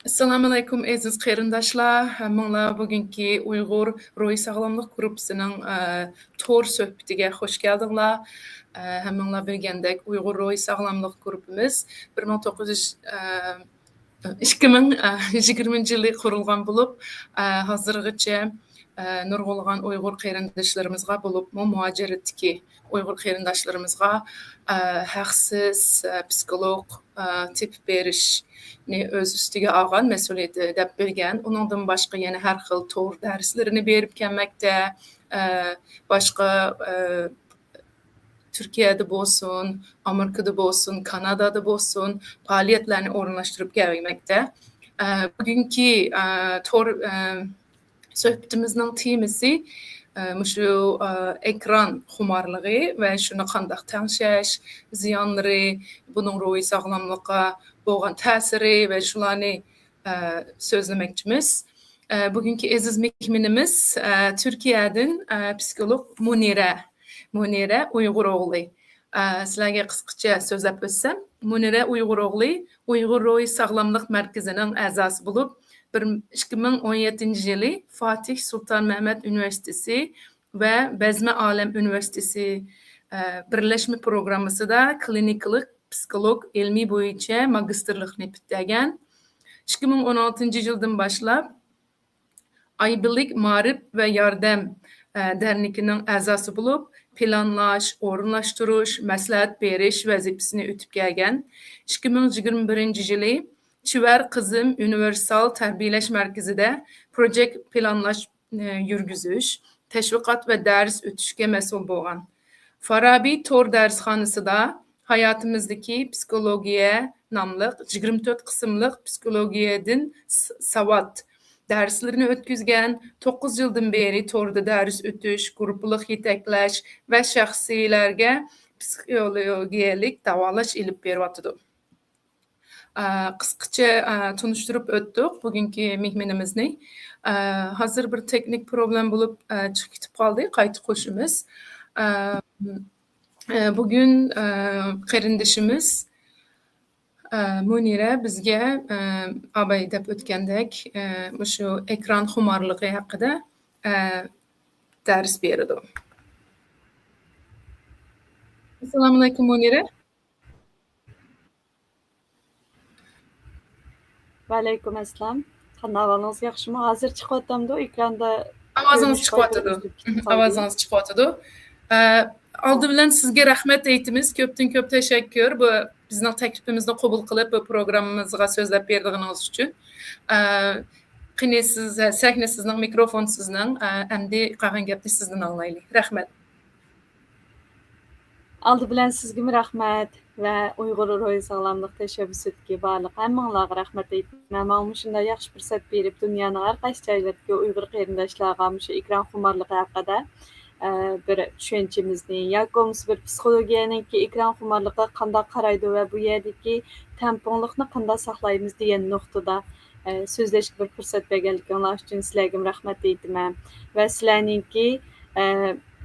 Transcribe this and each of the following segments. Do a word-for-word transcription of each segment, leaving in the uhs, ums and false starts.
ئەسسالامۇئەلەيكۇم، ئەزىز قېرىنداشلار. ھەممىڭلار بۈگۈنكى ئۇيغۇر روھىي ساغلاملىق گۇرۇپپىسىنىڭ، ئە، تور سۆھبىتىگە خوش كەلدىڭلار. ئە، ھەممىڭلار بىلگەندەك، ئۇيغۇر روھىي ساغلاملىق گۇرۇپپىمىز بىر مىڭ توققۇز يۈز، ئە، ئىككى مىڭ، ئە، يىگىرمىنچى يىلى قۇرۇلغان بولۇپ، ئە، ھازىرغىچە، ئە، نۇرغۇنلىغان ئۇيغۇر قېرىنداشلىرىمىزغا بولۇپمۇ مۇھاجىرەتتىكى ئۇيغۇر قېرىنداشلىرىمىزغا، ئە، ھەقسىز، ئە، پسىخولوگ، ئە، تېپىپ بېرىشنى ئۆز ئۈستىگە ئالغان مەسئۇلىيىتى دەپ بىلگەن. ئۇنىڭدىن باشقا يەنە ھەر خىل تور دەرسلىرىنى بېرىپ كەلمەكتە. ئە، باشقا، ئە، تۈركىيەدە بولسۇن، ئامېرىكىدا بولسۇن، كانادادا بولسۇن، پائالىيەتلەرنى ئورۇنلاشتۇرۇپ كەلمەكتە. ئە، بۈگۈنكى، ئە، تور، ئە، سۆھبىتىمىزنىڭ تېمىسى، ئە، مۇشۇ، ئە، ئېكران خۇمارلىقى ۋە شۇنى قانداق تەڭشەش، زىيانلىرى، بۇنىڭ روھىي ساغلاملىققا بولغان تەسىرى ۋە شۇلارنى، ئە، سۆزلىمەكچىمىز. ئە، بۈگۈنكى ئەزىز مېھمىنىمىز، ئە، تۈركىيەدىن، ئە، پسىخولوگ مۇنىرە. مۇنىرە ئۇيغۇر ئوغلى. ئە، سىلەرگە قىسقىچە سۆزلەپ ئۆتسەم، مۇنىرە ئۇيغۇر ئوغلى ئۇيغۇر روھىي ساغلاملىق مەركىزىنىڭ ئەزاسى بولۇپ، بىر، ئىككى مىڭ ئون يەتتىنچى يىلى فاتىھ سۇلتان مەمەت ئۇنىۋېرسىتېتى ۋە بەزمە ئالەم ئۇنىۋېرسىتېتى، ئە، بىرلەشمە پروگراممىسىدا كلىنىكىلىق پسىخولوگ ئىلمى بويىچە ماگىستىرلىقنى پۈتتۈرگەن. ئىككى مىڭ ئون ئالتىنچى يىلدىن باشلاپ، ئايبىلىك مائارىپ ۋە ياردەم، ئە، دەرنىكىنىڭ ئەزاسى بولۇپ، پىلانلاش، ئورۇنلاشتۇرۇش، مەسلىھەت بېرىش ۋەزىپىسىنى ئۆتۈپ كەلگەن. ئىككى مىڭ يىگىرمە بىرىنچى يىلى چىۋەر قىزىم ئۇنىۋېرسال تەربىيەلەش مەركىزىدە پروجېكت پىلانلاش، ئە، يۈرگۈزۈش، تەشۋىقات ۋە دەرس ئۆتۈشكە مەسئۇل بولغان. فارابى تور دەرسخانىسىدا ھاياتىمىزدىكى پسىخولوگىيە ناملىق يىگىرمە تۆت قىسىملىق پسىخولوگىيەدىن س-، ساۋات دەرسلىرىنى ئۆتكۈزگەن، توققۇز يىلدىن بېرى توردا دەرس ئۆتۈش، گۇرۇپپىلىق يېتەكلەش ۋە شەخسىيلەرگە پسىخولوگىيەلىك داۋالاش ئېلىپ بېرىۋاتىدۇ. ئە، قىسقىچە، ئە، تونۇشتۇرۇپ ئۆتتۇق بۈگۈنكى مېھمىنىمىزنى. ئە، ھازىر بىر تېخنىك پروبلېم بولۇپ، ئە، چىقىپ كېتىپ قالدى، قايتا قوشىمىز. ئە، ئە، بۈگۈن، ئە، قېرىندىشىمىز، ئە، مۇنىرە بىزگە، ئە، ئاباي دەپ ئۆتكەندەك، ئە، مۇشۇ ئېكران خۇمارلىقى ھەققىدە، ئە، دەرس بېرىدۇ. ئەسسالامۇئەلەيكۇم، مۇنىرە. ۋەئەلەيكۇم ئەسسالام. قانداق ئەھۋالىڭىز، ياخشىمۇ؟ ھازىر چىقىۋاتامدۇ ئېكراندا؟ ئاۋازىڭىز چىقىۋاتىدۇ. ئاۋازىڭىز چىقىۋاتىدۇ. ئە، ئالدى بىلەن سىزگە رەھمەت ئېيتىمىز. كۆپتىن كۆپ تەشەككۈر. بۇ بىزنىڭ تەكلىپىمىزنى قوبۇل قىلىپ، بۇ پروگراممىمىزغا سۆزلەپ بېرىدىغىنىڭىز ئۈچۈن. ئە، قېنى سىز، سەھنە سىزنىڭ، مىكروفون سىزنىڭ. ئە، ئەمدى قالغان گەپنى سىزدىن ئاڭلايلى. رەھمەت. ئالدى بىلەن سىزگىمۇ رەھمەت ۋە ئۇيغۇر روھىي ساغلاملىق تەشەببۇسىدىكى بارلىق ھەممىڭلارغا رەھمەت ئېيتىمەن. ماڭا مۇشۇنداق ياخشى پۇرسەت بېرىپ، دۇنيانىڭ ھەر قايسى جايلىرىدىكى ئۇيغۇر قېرىنداشلارغا مۇشۇ ئېكران خۇمارلىقى ھەققىدە، ئە، بىر چۈشەنچىمىزنى ياكى بولمىسا بىر پسىخولوگىيەنىڭكى ئېكران خۇمارلىقىغا قانداق قارايدۇ ۋە بۇ يەردىكى تەڭپۇڭلۇقنى قانداق ساقلايمىز دېگەن نۇقتىدا، ئە، سۆزلەشكە بىر پۇرسەت بەرگەنلىكىڭلار ئۈچۈن سىلەرگىمۇ رەھمەت ئېيتىمەن. ۋە سىلەرنىڭكى، ئە،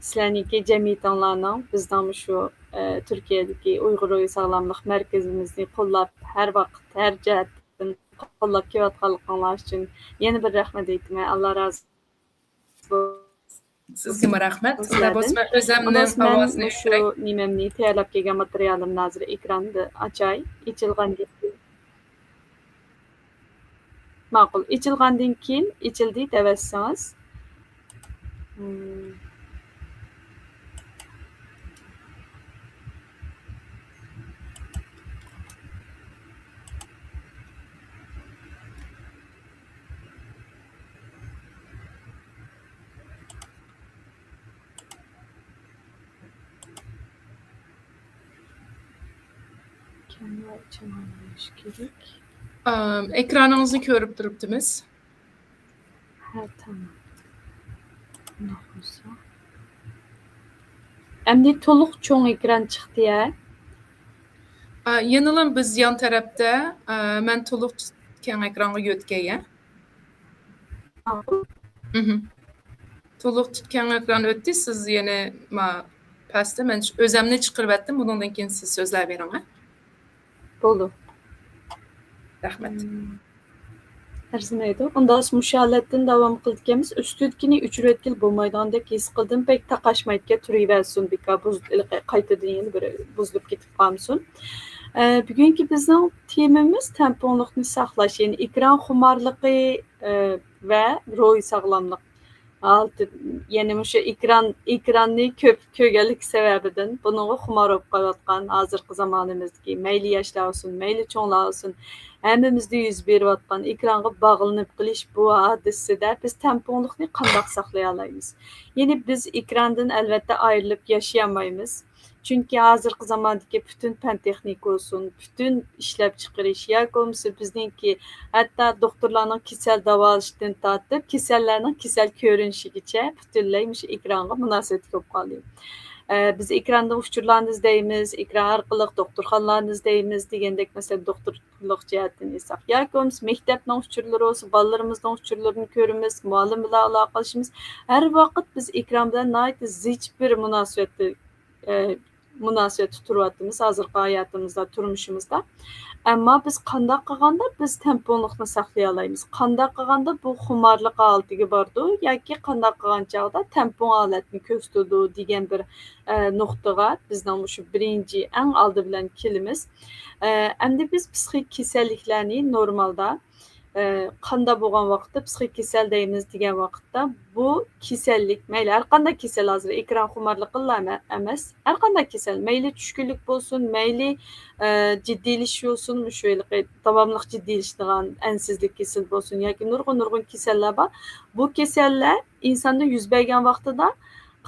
سىلەرنىڭكى جەمئىيىتىڭلارنىڭ بىزنىڭ مۇشۇ، ئە، تۈركىيەدىكى ئۇيغۇر روھىي ساغلاملىق مەركىزىمىزنى قوللاپ، ھەر ۋاقىت، ھەر جەھەتتىن قوللاپ كېلىۋاتقانلىقىڭلار ئۈچۈن يەنە بىر رەھمەت ئېيتىمەن. ئاللا رازى بولسۇن. سىزگىمۇ رەھمەت. خۇدا بولسا مەن ئۆزەمنىڭ ئاۋازىنى مۇشۇ نېمەمنى تەييارلاپ كەلگەن ماتېرىيالىمنى ھازىر ئېكراندا ئاچاي. ئېچىلغاندىن كېيىن. ماقۇل. ئېچىلغاندىن كېيىن، ئېچىلدى دەۋەتسىڭىز. ئېكرانىڭىزنى كۆرۈپ تۇرۇپتىمىز. ھە، تامام. ئەمدى تولۇق چوڭ ئېكران چىقتى ھە. يەنىلا بىز يان تەرەپتە، مەن تولۇق كەڭ ئېكرانغا يۆتكەي ھە. تولۇق كەڭ ئېكران ئۆتتى. سىز يەنە ما پەستە، مەن ئۆزەمنى چىقىرىۋەتتىم. بۇنىڭدىن كېيىن سىز سۆزلەۋېرىڭ ھە. بولدى. رەھمەت. ئەرزىمەيدۇ. ئۇنداق مۇشۇ ھالەتتىن داۋام قىلىدىكەنمىز. ئۈستىدىكىنى ئۆچۈرۈۋەتكىلى بولمايدىغاندەك ھېس قىلدىم. بەك تاقاشمايدىكەن، تۇرۇۋەرسۇن، بىكار بۇز-، قايتىدىن يەنە بىر بۇزۇلۇپ كېتىپ قالمىسۇن. ئە، بۈگۈنكى بىزنىڭ تېمىمىز تەڭپۇڭلۇقنى ساقلاش، يەنى ئېكران خۇمارلىقى، ئە، ۋە روھىي ساغلاملىق ھالىتى، يەنى مۇشۇ ئېكران، ئېكراننى كۆپ كۆرگەنلىك سەۋەبىدىن بۇنىڭغا خۇمار بولۇپ قېلىۋاتقان ھازىرقى زامانىمىزدىكى مەيلى ياشلار بولسۇن، مەيلى چوڭلار بولسۇن، ھەممىمىزدە يۈز بېرىۋاتقان ئېكرانغا باغلىنىپ قېلىش بۇ ھادىسىدە بىز تەڭپۇڭلۇقنى قانداق ساقلىيالايمىز؟ يەنى بىز ئېكراندىن ئەلۋەتتە ئايرىلىپ ياشىيالمايمىز. چۈنكى ھازىرقى زاماندىكى پۈتۈن پەن تېخنىكا بولسۇن، پۈتۈن ئىشلەپچىقىرىش ياكى بولمىسا بىزنىڭكى ھەتتا دوختۇرلارنىڭ كېسەل داۋالىشىدىن تارتىپ، كېسەللەرنىڭ كېسەل كۆرۈنۈشىگىچە پۈتۈنلەي مۇشۇ ئېكرانغا مۇناسىۋەتلىك بولۇپ قالدى. ئە، بىز ئېكراندا ئۇچۇرلارنى ئىزدەيمىز، ئېكران ئارقىلىق دوختۇرخانىلارنى ئىزدەيمىز دېگەندەك، مەسىلەن، دوختۇرلۇق جەھەتتىن ئېيتساق، ياكى بولمىسا مەكتەپنىڭ ئۇچۇرلىرى بولسا، بالىلىرىمىزنىڭ ئۇچۇرلىرىنى كۆرىمىز، مۇئەللىم بىلەن ئالاقىلىشىمىز. ھەر ۋاقىت بىز ئېكران بىلەن ناھايىتى زىچ بىر مۇناسىۋەتتە، ئە، مۇناسىۋەتتە تۇرۇۋاتىمىز ھازىرقى ھاياتىمىزدا، تۇرمۇشىمىزدا. ئەمما بىز قانداق قىلغاندا بىز تەڭپۇڭلۇقنى ساقلىيالايمىز؟ قانداق قىلغاندا بۇ خۇمارلىق ھالىتىگە بارىدۇ ياكى قانداق قىلغان چاغدا تەڭپۇڭ ھالەتنى كۆرسىتىدۇ دېگەن بىر، ئە، نۇقتىغا بىزنىڭ مۇشۇ بىرىنچى، ئەڭ ئالدى بىلەن كېلىمىز. ئە، ئەمدى بىز پسىخىك كېسەللىكلەرنى نورمالدا، ئە، قانداق بولغان ۋاقىتتا پسىخىك كېسەل دەيمىز دېگەن ۋاقىتتا، بۇ كېسەللىك، مەيلى ھەر قانداق كېسەل، ھازىر ئېكران خۇمارلىقىلا ئەمە-، ئەمەس، ھەر قانداق كېسەل، مەيلى چۈشكۈنلۈك بولسۇن، مەيلى، ئە، جىددىيلىشىش بولسۇن، مۇشۇ ھېلىقى داۋاملىق جىددىيلىشىدىغان ئەنسىزلىك كېسىلى بولسۇن ياكى نۇرغۇن، نۇرغۇن كېسەللەر بار. بۇ كېسەللەر ئىنساندا يۈز بەرگەن ۋاقتىدا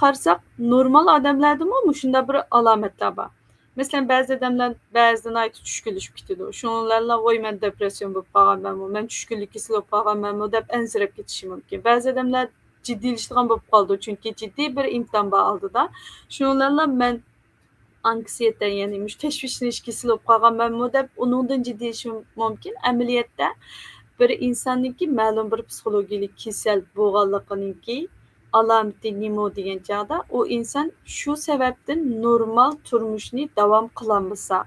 قارىساق، نورمال ئادەملەردىمۇ مۇشۇنداق بىر ئالامەتلەر بار. مەسىلەن، بەزى ئادەملەر بەزىدە ناھايىتى چۈشكۈنلىشىپ كېتىدۇ. شۇنىڭ بىلەنلا، ۋوي، مەن دېپرېسسىيە بولۇپ قالغانمەنمۇ، مەن چۈشكۈنلۈك كېسىلى بولۇپ قالغانمەنمۇ دەپ ئەنسىرەپ كېتىشى مۇمكىن. بەزى ئادەملەر جىددىيلىشىدىغان بولۇپ قالىدۇ، چۈنكى جىددىي بىر ئىمتىھان بار ئالدىدا. شۇنىڭ بىلەنلا مەن ئانكسىيېتە، يەنى مۇشۇ تەشۋىشلىنىش كېسىلى بولۇپ قالغانمەنمۇ دەپ ئۇنىڭدىن جىددىيلىشىشى مۇمكىن. ئەمەلىيەتتە بىر ئىنساننىڭكى مەلۇم بىر پسىخولوگىيەلىك كېسەل بولغانلىقىنىڭكى ئالامىتى نېمە دېگەن چاغدا، ئۇ ئىنسان شۇ سەۋەبتىن نورمال تۇرمۇشنى داۋام قىلالمىسا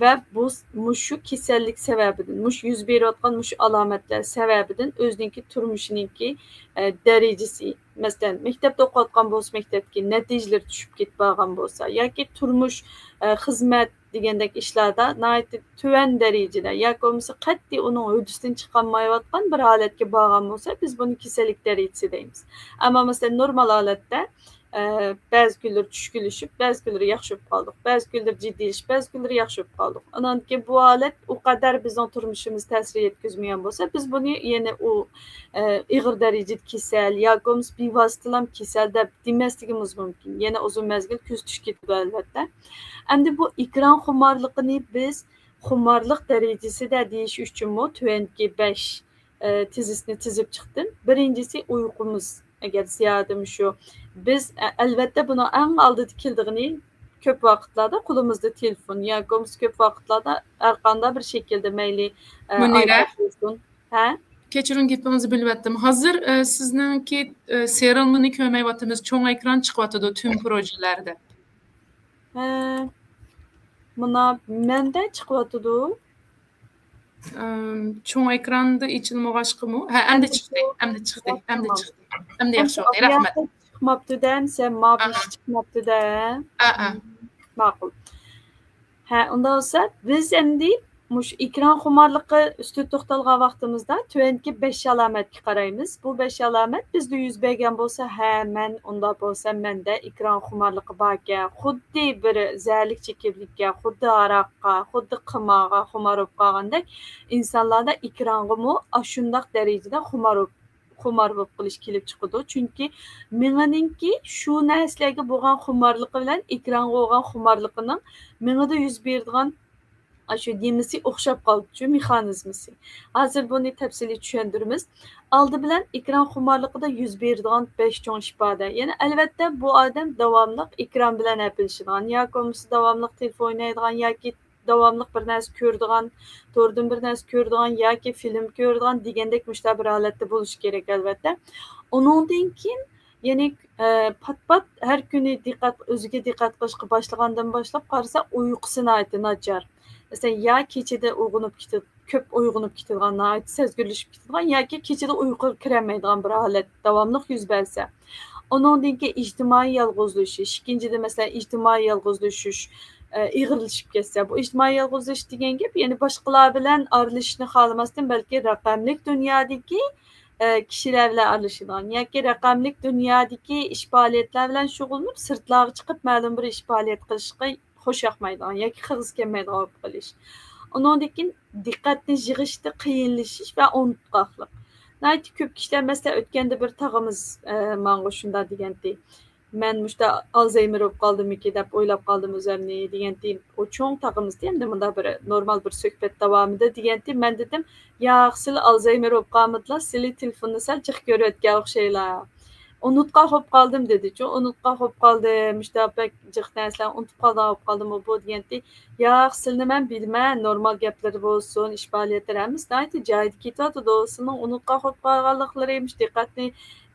ۋە بۇ، مۇشۇ كېسەللىك سەۋەبىدىن، مۇشۇ يۈز بېرىۋاتقان مۇشۇ ئالامەتلەر سەۋەبىدىن ئۆزىنىڭكى تۇرمۇشىنىڭكى، ئە، دەرىجىسى، مەسىلەن، مەكتەپتە ئوقۇۋاتقان بولسا، مەكتەپتىكى نەتىجىلىرى چۈشۈپ كېتىپ بارغان بولسا ياكى تۇرمۇش، ئە، خىزمەت دېگەندەك ئىشلاردا ناھايىتى تۆۋەن دەرىجىدە ياكى بولمىسا قەتئىي ئۇنىڭ ھۆددىسىدىن چىقالمايۋاتقان بىر ھالەتكە بارغان بولسا، بىز بۇنى كېسەللىك دەرىجىسى دەيمىز. ئەمما مەسىلەن، نورمال ھالەتتە، ئە، بەزى كۈنلىرى چۈشكۈنلىشىپ، بەزى كۈنلىرى ياخشى بولۇپ قالدۇق، بەزى كۈنلىرى جىددىيلىشىپ، بەزى كۈنلىرى ياخشى بولۇپ قالدۇق. ئانان كېيىن بۇ ھالەت ئۇ قەدەر بىزنىڭ تۇرمۇشىمىزغا تەسىر يەتكۈزمىگەن بولسا، بىز بۇنى يەنە ئۇ، ئە، ئېغىر دەرىجىدە كېسەل ياكى بولمىسا بىۋاسىتىلا كېسەل دەپ دېمەسلىكىمىز مۇمكىن. يەنە ئۇزۇن مەزگىل كۆزىتىش كېتىدۇ، ئەلۋەتتە. ئەمدى بۇ ئېكران خۇمارلىقىنى بىز خۇمارلىق دەرىجىسىدە دېيىش ئۈچۈنمۇ تۆۋەندىكى بەش، ئە، تېزىسنى تىزىپ چىقتىم. بىرىنچىسى، ئۇيقۇمىز ئەگەر زىيادە مۇشۇ، بىز، ئە، ئەلۋەتتە بۇنىڭ ئەڭ ئالدىدا كېلىدىغىنى كۆپ ۋاقىتلاردا قولىمىزدا تېلېفون ياكى بولمىسا كۆپ ۋاقىتلاردا ھەر قانداق بىر شەكىلدە مەيلى، ئە، مۇنىرە. ئايپاد بولسۇن. ھە؟ كەچۈرۈڭ، گېپىڭىزنى بۆلۈۋەتتىم. ھازىر، ئە، سىزنىڭكى، ئە، سېرىلمىنى كۆرمەيۋاتىمىز، چوڭ ئېكران چىقىۋاتىدۇ تۈن پروژىلەردە. ھە، مانا مەندە چىقىۋاتىدۇ. ئىم، چوڭ ئېكراندا ئېچىلمىغاچقىمۇ؟ ھە، ئەمدى ئەمدى چىقتى، چىقتى. ئەمدى چىقتى، ئەمدى تامام. چىقتى. ئەمدى ياخشى بولدى، رەھمەت. چىقماپتۇ-دە، ماۋۇ ئا، ئىش ئا. چىقماپتۇ-دە. ئا، ئا. ماقۇل. ھە، ئۇنداق بولسا، بىز ئەمدى مۇشۇ ئېكران خۇمارلىقى ئۈستىدە توختالغان ۋاقتىمىزدا تۆۋەندىكى بەش ئالامەتكە قارايمىز. بۇ بەش ئالامەت بىزدە يۈز بەرگەن بولسا، ھە، مەن ئۇنداق بولسا مەندە ئېكران خۇمارلىقى باركەن، خۇددى بىر زەھەرلىك چېكىملىككەن، خۇددى ھاراققا، خۇددى قىمارغا خۇمار بولۇپ قالغاندەك ئىنسانلاردا ئېكرانغىمۇ ئاشۇنداق دەرىجىدە خۇمار بولۇپ، خۇمار بولۇپ قېلىش كېلىپ چىقىدۇ. چۈنكى مېڭىنىڭكى شۇ نەرسىلەرگە بولغان خۇمارلىقى بىلەن ئېكرانغا بولغان خۇمارلىقىنىڭ مېڭىدە يۈز بېرىدىغان ئاشۇ نېمىسى ئوخشاپ قالىدۇ، مېخانىزمىسى. ھازىر بۇنى تەپسىلىي چۈشەندۈرىمىز. ئالدى بىلەن ئېكران خۇمارلىقىدا يۈز بېرىدىغان بەش چوڭ ئىپادە. يەنى ئەلۋەتتە بۇ ئادەم داۋاملىق ئېكران بىلەن ھەپىلىشىدىغان ياكى بولمىسا داۋاملىق تېلېفون ئوينايدىغان ياكى داۋاملىق بىر نەرسە كۆرىدىغان، توردىن بىر نەرسە كۆرىدىغان ياكى فىلىم كۆرىدىغان دېگەندەك مۇشۇنداق بىر ھالەتتە بولۇشى كېرەك ئەلۋەتتە. ئۇنىڭدىن كېيىن يەنى، ئە، پات-پات ھەر كۈنى دىققەت، ئۆزىگە دىققەت قىلىشقا باشلىغاندىن باشلاپ قارىسا، ئۇيقۇسى ناھايىتى ناچار. مەسىلەن، يا كېچىدە ئويغىنىپ كېتىدۇ، كۆپ ئويغىنىپ كېتىدىغان، ناھايىتى سەزگۈرلىشىپ كېتىدىغان ياكى كېچىدە ئۇيقۇغا كىرەلمەيدىغان بىر ھالەت داۋاملىق يۈز بەرسە. ئۇنىڭدىن كېيىن ئىجتىمائىي يالغۇزلىشىش، ئىككىنچىدىن، مەسىلەن، ئىجتىمائىي يالغۇزلىشىش، ئە، ئېغىرلىشىپ كەتسە. بۇ ئىجتىمائىي يالغۇزلىشىش دېگەن گەپ، يەنى باشقىلار بىلەن ئارىلىشىشنى خالىماستىن، بەلكى رەقەملىك دۇنيادىكى، ئە، كىشىلەر بىلەن ئارىلىشىدىغان ياكى رەقەملىك دۇنيادىكى ئىش پائالىيەتلەر بىلەن شۇغۇللىنىپ، سىرتلارغا چىقىپ مەلۇم بىر ئىش پائالىيەت قىلىشقا خۇش ياقمايدىغان ياكى قىلغۇسى كەلمەيدىغان بولۇپ قېلىش. ئۇنىڭدىن كېيىن دىققەتنى يىغىشتا قىيىنلىشىش ۋە ئۇنتقاقلىق. ناھايىتى كۆپ كىشىلەر، مەسىلەن، ئۆتكەندە بىر تاغىمىز، ئە، ماڭا شۇنداق دېگەنتى، «مەن مۇشتا ئالزايمېر بولۇپ قالدىممىكى دەپ ئويلاپ قالدىم ئۆزۈمنى» دېگەنتى. ئۇ چوڭ تاغىمىز، ئەمدى مۇنداق بىر نورمال بىر سۆھبەت داۋامىدا دېگەنتى. مەن دېدىم، «ياق، سىلى ئالزايمېر بولۇپ قالمىدىلا، سىلى تېلېفوننى سەل جىق كۆرۈۋەتكەن ئوخشايلا.» «ئۇنتقان بولۇپ قالدىم» دېدىچۇ. «ئۇنتقان بولۇپ قالدىم، مۇشتا بەك جىق نەرسىلەرنى ئۇنتۇپ قالدىغان بولۇپ قالدىممۇ بۇ؟» دېگەنتى. «ياق، سىلىنى مەن بىلىمەن، نورمال گەپلىرى بولسۇن، ئىش پائالىيەتلىرى ھەممىسى ناھايىتى جايىدا كېتىۋاتىدۇ. سىلىنىڭ ئۇنتقان بولۇپ قالغانلىقلىرى، مۇشۇ دىققەتنى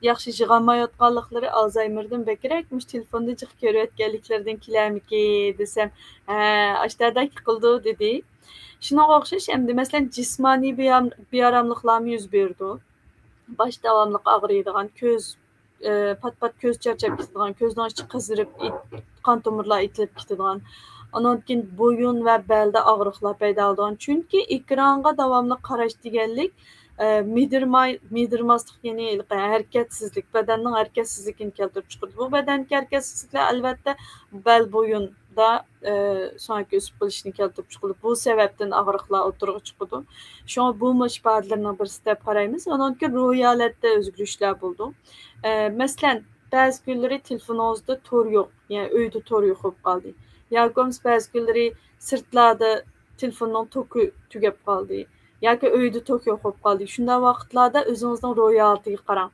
ياخشى يىغالمايۋاتقانلىقلىرى ئالزايمېردىن بەكرەك، مۇشۇ تېلېفوندا جىق كۆرۈۋەتكەنلىكلىرىدىن كېلەرمىكى؟» دېسەم، «ھە، ئاشتەدەك قىلىدۇ» دېدى. شۇنىڭغا ئوخشاش ئەمدى، مەسىلەن، جىسمانىي بىيام-، بىئاراملىقلارمۇ يۈز بېرىدۇ. باش داۋاملىق ئاغرىيدىغان، كۆز، ئى، پات-پات كۆز چارچاپ كېتىدىغان، كۆزنىڭ ئىچى قىزىرىپ، ئىت-، قان تومۇرلار ئېتىلىپ كېتىدىغان. ئاندىن كېيىن بويۇن ۋە بەلدە ئاغرىقلار پەيدا بولىدىغان. چۈنكى ئېكرانغا داۋاملىق قاراش دېگەنلىك، ئى، مىدىرماي-، مىدىرماسلىق، يەنى ھېلىقى ھەرىكەتسىزلىك، بەدەننىڭ ھەرىكەتسىزلىكىنى كەلتۈرۈپ چىقىرىدۇ. بۇ بەدەندىكى ھەرىكەتسىزلىكلەر، ئەلۋەتتە، بەل، بويۇندا، ئى، سۆڭەك ئۆسۈپ قېلىشنى كەلتۈرۈپ چىقىرىدۇ. بۇ سەۋەبتىن ئاغرىقلار ئوتتۇرىغا چىقىدۇ. شۇڭا بۇمۇ ئىپادىلىرىنىڭ بىرسى دەپ قارايمىز. ئۇنىڭدىن كېيىن روھىي ھالەتتە ئۆزگىرىشلەر بولىدۇ. ئە، مەسىلەن، بەزى كۈنلىرى تېلېفونىڭىزدا تور يوق، يەنى ئۆيدە تور يوق بولۇپ قالدى. ياكى بولمىسا بەزى كۈنلىرى سىرتلاردا تېلېفوننىڭ توكى تۈگەپ قالدى. ياكى ئۆيدە توك يوق بولۇپ قالدى. شۇنداق ۋاقىتلاردا ئۆزىڭىزنىڭ روھىي ھالىتىگە قاراڭ.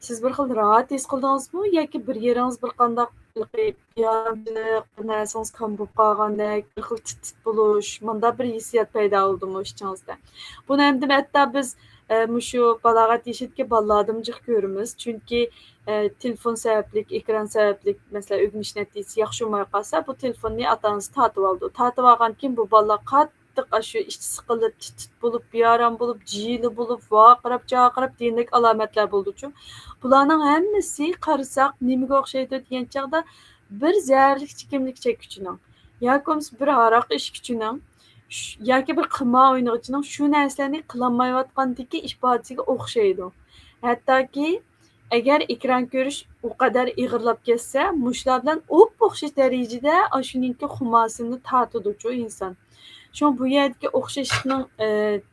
سىز بىر خىل راھەت ھېس قىلدىڭىزمۇ؟ ياكى بىر يېرىڭىز بىر قانداق بىئارامچىلىق، بىر نەرسىڭىز كام بولۇپ قالغاندەك، بىر خىل تىت-تىت بولۇش، مۇنداق بىر ھېسسىيات پەيدا بولدىمۇ ئىچىڭىزدە؟ بۇنى ئەمدى ھەتتا بىز، ئە، مۇشۇ بالاغەت يېشىدىكى بالىلاردىمۇ جىق كۆرىمىز. چۈنكى، ئە، تېلېفون سەۋەبلىك، ئېكران سەۋەبلىك، مەسىلەن، ئۆگىنىش نەتىجىسى ياخشى بولماي قالسا، بۇ تېلېفوننى ئاتا-ئانىسى تارتىۋالىدۇ. تارتىۋالغاندىن كېيىن بۇ بالىلار قاتتىق ئاشۇ ئىچى سىقىلىپ، تىت-تىت بولۇپ، بىئارام بولۇپ، جىلە بولۇپ، ۋارقىراپ، جارقىراپ دېگەندەك ئالامەتلەر بولىدۇچۇ. بۇلارنىڭ ھەممىسى قارىساق نېمىگە ئوخشايدۇ دېگەن چاغدا، بىر زەھەرلىك چېكىملىك چەككۈچىنىڭ ياكى بولمىسا بىر ھاراق ئىچكۈچىنىڭ، ش-، ياكى بىر قىمار ئوينىغۇچىنىڭ شۇ نەرسىلەرنى قىلالمايۋاتقاندىكى ئىپادىسىگە ئوخشايدۇ. ھەتتاكى ئەگەر ئېكران كۆرۈش ئۇ قەدەر ئېغىرلاپ كەتسە، مۇشۇلار بىلەن ئوپئوخشاش دەرىجىدە ئاشۇنىڭكى خۇمارىسىنى تارتىدۇچۇ ئىنسان. شۇڭا بۇ يەردىكى ئوخشاشلىقنىڭ، ئە،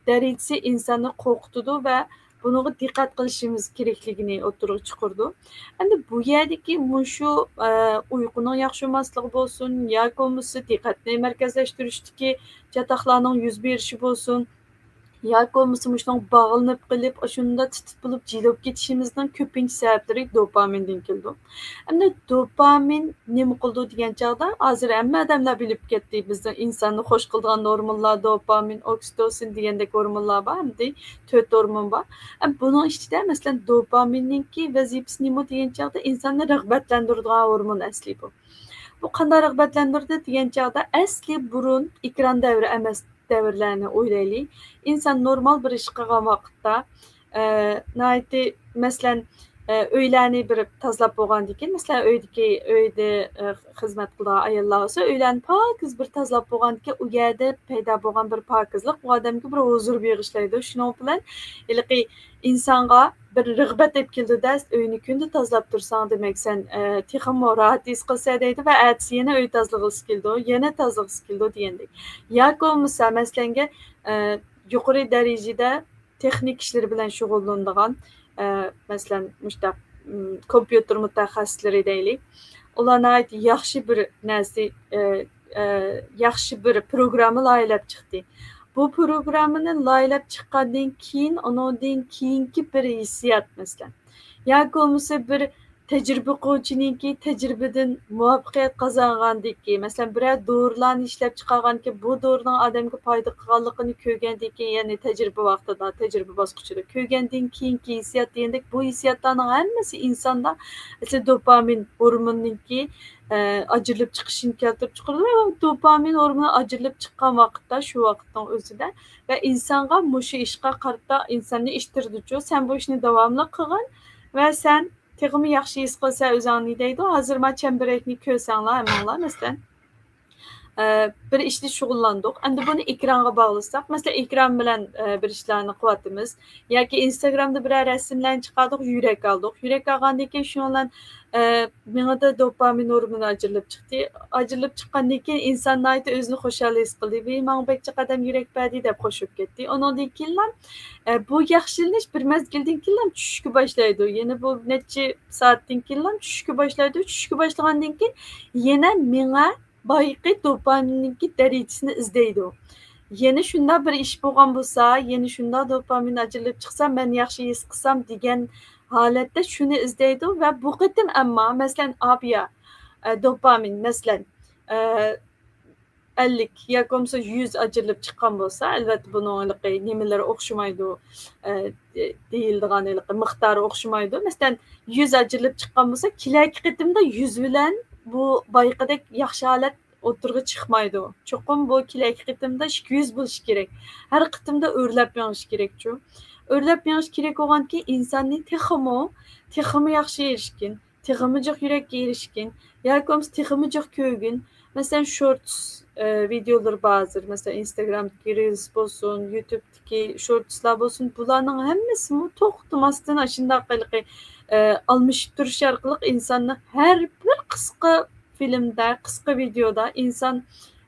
دەرىجىسى ئىنساننى قورقۇتىدۇ ۋە بۇنىڭغا دىققەت قىلىشىمىز كېرەكلىكىنى ئوتتۇرىغا چىقىرىدۇ. ئەمدى بۇ يەردىكى مۇشۇ، ئە، ئۇيقۇنىڭ ياخشى بولماسلىقى بولسۇن ياكى بولمىسا دىققەتنى مەركەزلەشتۈرۈشتىكى چاتاقلارنىڭ يۈز بېرىشى بولسۇن، ياكى بولمىسا مۇشۇنىڭغا باغلىنىپ قېلىپ، ئاشۇنداق تىت-تىت بولۇپ جىلىپ كېتىشىمىزنىڭ كۆپىنچە سەۋەبلىرى دوپامىندىن كېلىدۇ. ئەمدى دوپامىن نېمە قىلىدۇ دېگەن چاغدا، ھازىر ھەممە ئادەملەر بىلىپ كەتتى، بىزنىڭ ئىنساننى خوش قىلىدىغان ھورمونلار، دوپامىن، ئوكسىتوسىن دېگەندەك ھورمونلار بار، ئەمدى تۆت ھورمون بار. ئەم، بۇنىڭ ئىچىدە، مەسىلەن، دوپامىننىڭكى ۋەزىپىسى نېمە دېگەن چاغدا، ئىنساننى رىغبەتلەندۈرىدىغان ھورمون ئەسلى بۇ. بۇ قانداق رىغبەتلەندۈرىدۇ دېگەن چاغدا، ئەسلى بۇرۇن ئېكران دەۋرى ئەمەس، دەۋرلەرنى ئويلايلى. ئىنسان نورمال بىر ئىش قىلغان ۋاقىتتا، ئە، ناھايىتى، مەسىلەن، ئە، ئۆيلەرنى بىر تازىلاپ بولغاندىن كېيىن، مەسىلەن، ئۆيدىكى، ئۆيدە، ئە، خىزمەت قىلىدىغان ئاياللار بولسا، ئۆيلەرنى پاكىز بىر تازىلاپ بولغاندىن كېيىن، ئۇ يەردە پەيدا بولغان بىر پاكىزلىق ئۇ ئادەمگە بىر ھۇزۇر بېغىشلايدۇ. شۇنىڭ بىلەن ھېلىقى ئىنسانغا بىر رىغبەت ئېلىپ كېلىدۇ-دە، ئۆينى كۈندە تازىلاپ تۇرساڭ، دېمەك، سەن، ئە، تېخىمۇ راھەت ھېس قىلىسەن دەيدۇ ۋە ئەتىسى يەنە ئۆي تازىلىغۇسى كېلىدۇ، يەنە تازىلىغۇسى كېلىدۇ دېگەندەك. ياكى بولمىسا، مەسىلەنگە، ئە، يۇقىرى دەرىجىدە تېخنىك ئىشلىرى بىلەن شۇغۇللىنىدىغان، ئە، مەسىلەن، مۇشۇنداق، م، كومپيۇتېر مۇتەخەسسىسلىرى دەيلى. ئۇلار ناھايىتى ياخشى بىر نەرسە، ئە، ئە، ياخشى بىر پروگرامما لايىھەلەپ چىقتى. بۇ پروگراممىنى لايىھەلەپ چىققاندىن كېيىن، ئۇنىڭدىن كېيىنكى بىر ھېسسىيات، مەسىلەن، ياكى بولمىسا بىر، تەجرىبە قىلغۇچىنىڭكى تەجرىبىدىن مۇۋەپپەقىيەت قازانغاندىن كېيىن، مەسىلەن، بىرەر دورىلارنى ئىشلەپ چىقارغاندىن كېيىن، بۇ دورىنىڭ ئادەمگە پايدا قىلغانلىقىنى كۆرگەندىن كېيىن، يەنى تەجرىبە ۋاقتىدا، تەجرىبە باسقۇچىدا كۆرگەندىن كېيىنكى ھېسسىيات دېگەندەك، بۇ ھېسسىياتلارنىڭ ھەممىسى ئىنساندا ئەسلى دوپامىن ھورمونىنىڭكى، ئە، ئاجرىلىپ چىقىشىنى كەلتۈرۈپ چىقىرىدۇ ۋە دوپامىن ھورمونى ئاجرىلىپ چىققان ۋاقىتتا، شۇ ۋاقىتنىڭ ئۆزىدە ۋە ئىنسانغا مۇشۇ ئىشقا قارىتا ئىنساننى ئىتتىرىدۇچۇ، سەن بۇ ئىشنى داۋاملىق قىلغىن ۋە سەن تېخىمۇ ياخشى ھېس قىلسا ئۆزۈڭنى دەيدۇ. ھازىر ما چەمبىرەكنى كۆرسەڭلار ھەممىڭلار، مەسىلەن، ئە، بىر ئىشنى شۇغۇللاندۇق. ئەمدى بۇنى ئېكرانغا باغلىساق، مەسىلەن، ئېكران بىلەن، ئە، بىر ئىشلارنى قىلىۋاتىمىز. ياكى ئىنستاگرامدا بىرەر رەسىملەرنى چىقاردۇق، يۈرەك ئالدۇق. يۈرەك ئالغاندىن كېيىن شۇنىڭ بىلەن، ئە، مېڭىدە دوپامىن ھورمونى ئاجرىلىپ چىقتى. ئاجرىلىپ چىققاندىن كېيىن ئىنسان ناھايىتى ئۆزىنى خۇشال ھېس قىلدى. ۋىي، ماڭا بەك جىق ئادەم يۈرەك بەردى دەپ قوشۇپ كەتتى. ئۇنىڭدىن كېيىنلا، ئە، بۇ ياخشىلىنىش بىر مەزگىلدىن كېيىنلا چۈشۈشكە باشلايدۇ. يەنە بۇ نەچچە سائەتتىن كېيىنلا چۈشۈشكە باشلايدۇ. چۈشۈشكە باشلىغاندىن كېيىن يەنە مېڭە بايىقى دوپامىننىڭكى دەرىجىسىنى ئىزدەيدۇ. يەنە شۇنداق بىر ئىش بولغان بولسا، يەنە شۇنداق دوپامىن ئاجرىلىپ چىقسا، مەن ياخشى ھېس قىلسام دېگەن ھالەتتە شۇنى ئىزدەيدۇ ۋە بۇ قېتىم ئەمما، مەسىلەن، ئاپىيا، ئە، دوپامىن، مەسىلەن، ئە، ئەللىك ياكى بولمىسا يۈز ئاجرىلىپ چىققان بولسا، ئەلۋەتتە، بۇنىڭ ھېلىقى نېمىلىرى ئوخشىمايدۇ، ئە، دېيىلىدىغان ھېلىقى مىقدارى ئوخشىمايدۇ. مەسىلەن، يۈز ئاجرىلىپ چىققان بولسا، كېلەركى قېتىمدا يۈز بىلەن بۇ بايىقىدەك ياخشى ھالەت ئوتتۇرىغا چىقمايدۇ. چوقۇم بۇ كېلەركى قېتىمدا ئىككى يۈز بولۇشى كېرەك. ھەر قېتىمدا ئۆرلەپ مېڭىش كېرەكچۇ. ئۆرلەپ مېڭىش كېرەك بولغاندىكىن ئىنساننى تېخىمۇ، تېخىمۇ ياخشى ئېرىشكىن، تېخىمۇ جىق يۈرەككە ئېرىشكىن ياكى بولمىسا تېخىمۇ جىق كۆرگىن. مەسىلەن، شورتس، ئە، ۋىدېئولىرى بار ھازىر. مەسىلەن، ئىنستاگرامدىكى رىلس بولسۇن، يۇتۇبتىكى شورتسلار بولسۇن، بۇلارنىڭ ھەممىسىمۇ توختىماستىن ئاشۇنداق ھېلىقى، ئە، ئالمىشىپ تۇرۇش ئارقىلىق ئىنساننى ھەر بىر قىسقا فىلىمدە، قىسقا ۋىدېئودا ئىنسان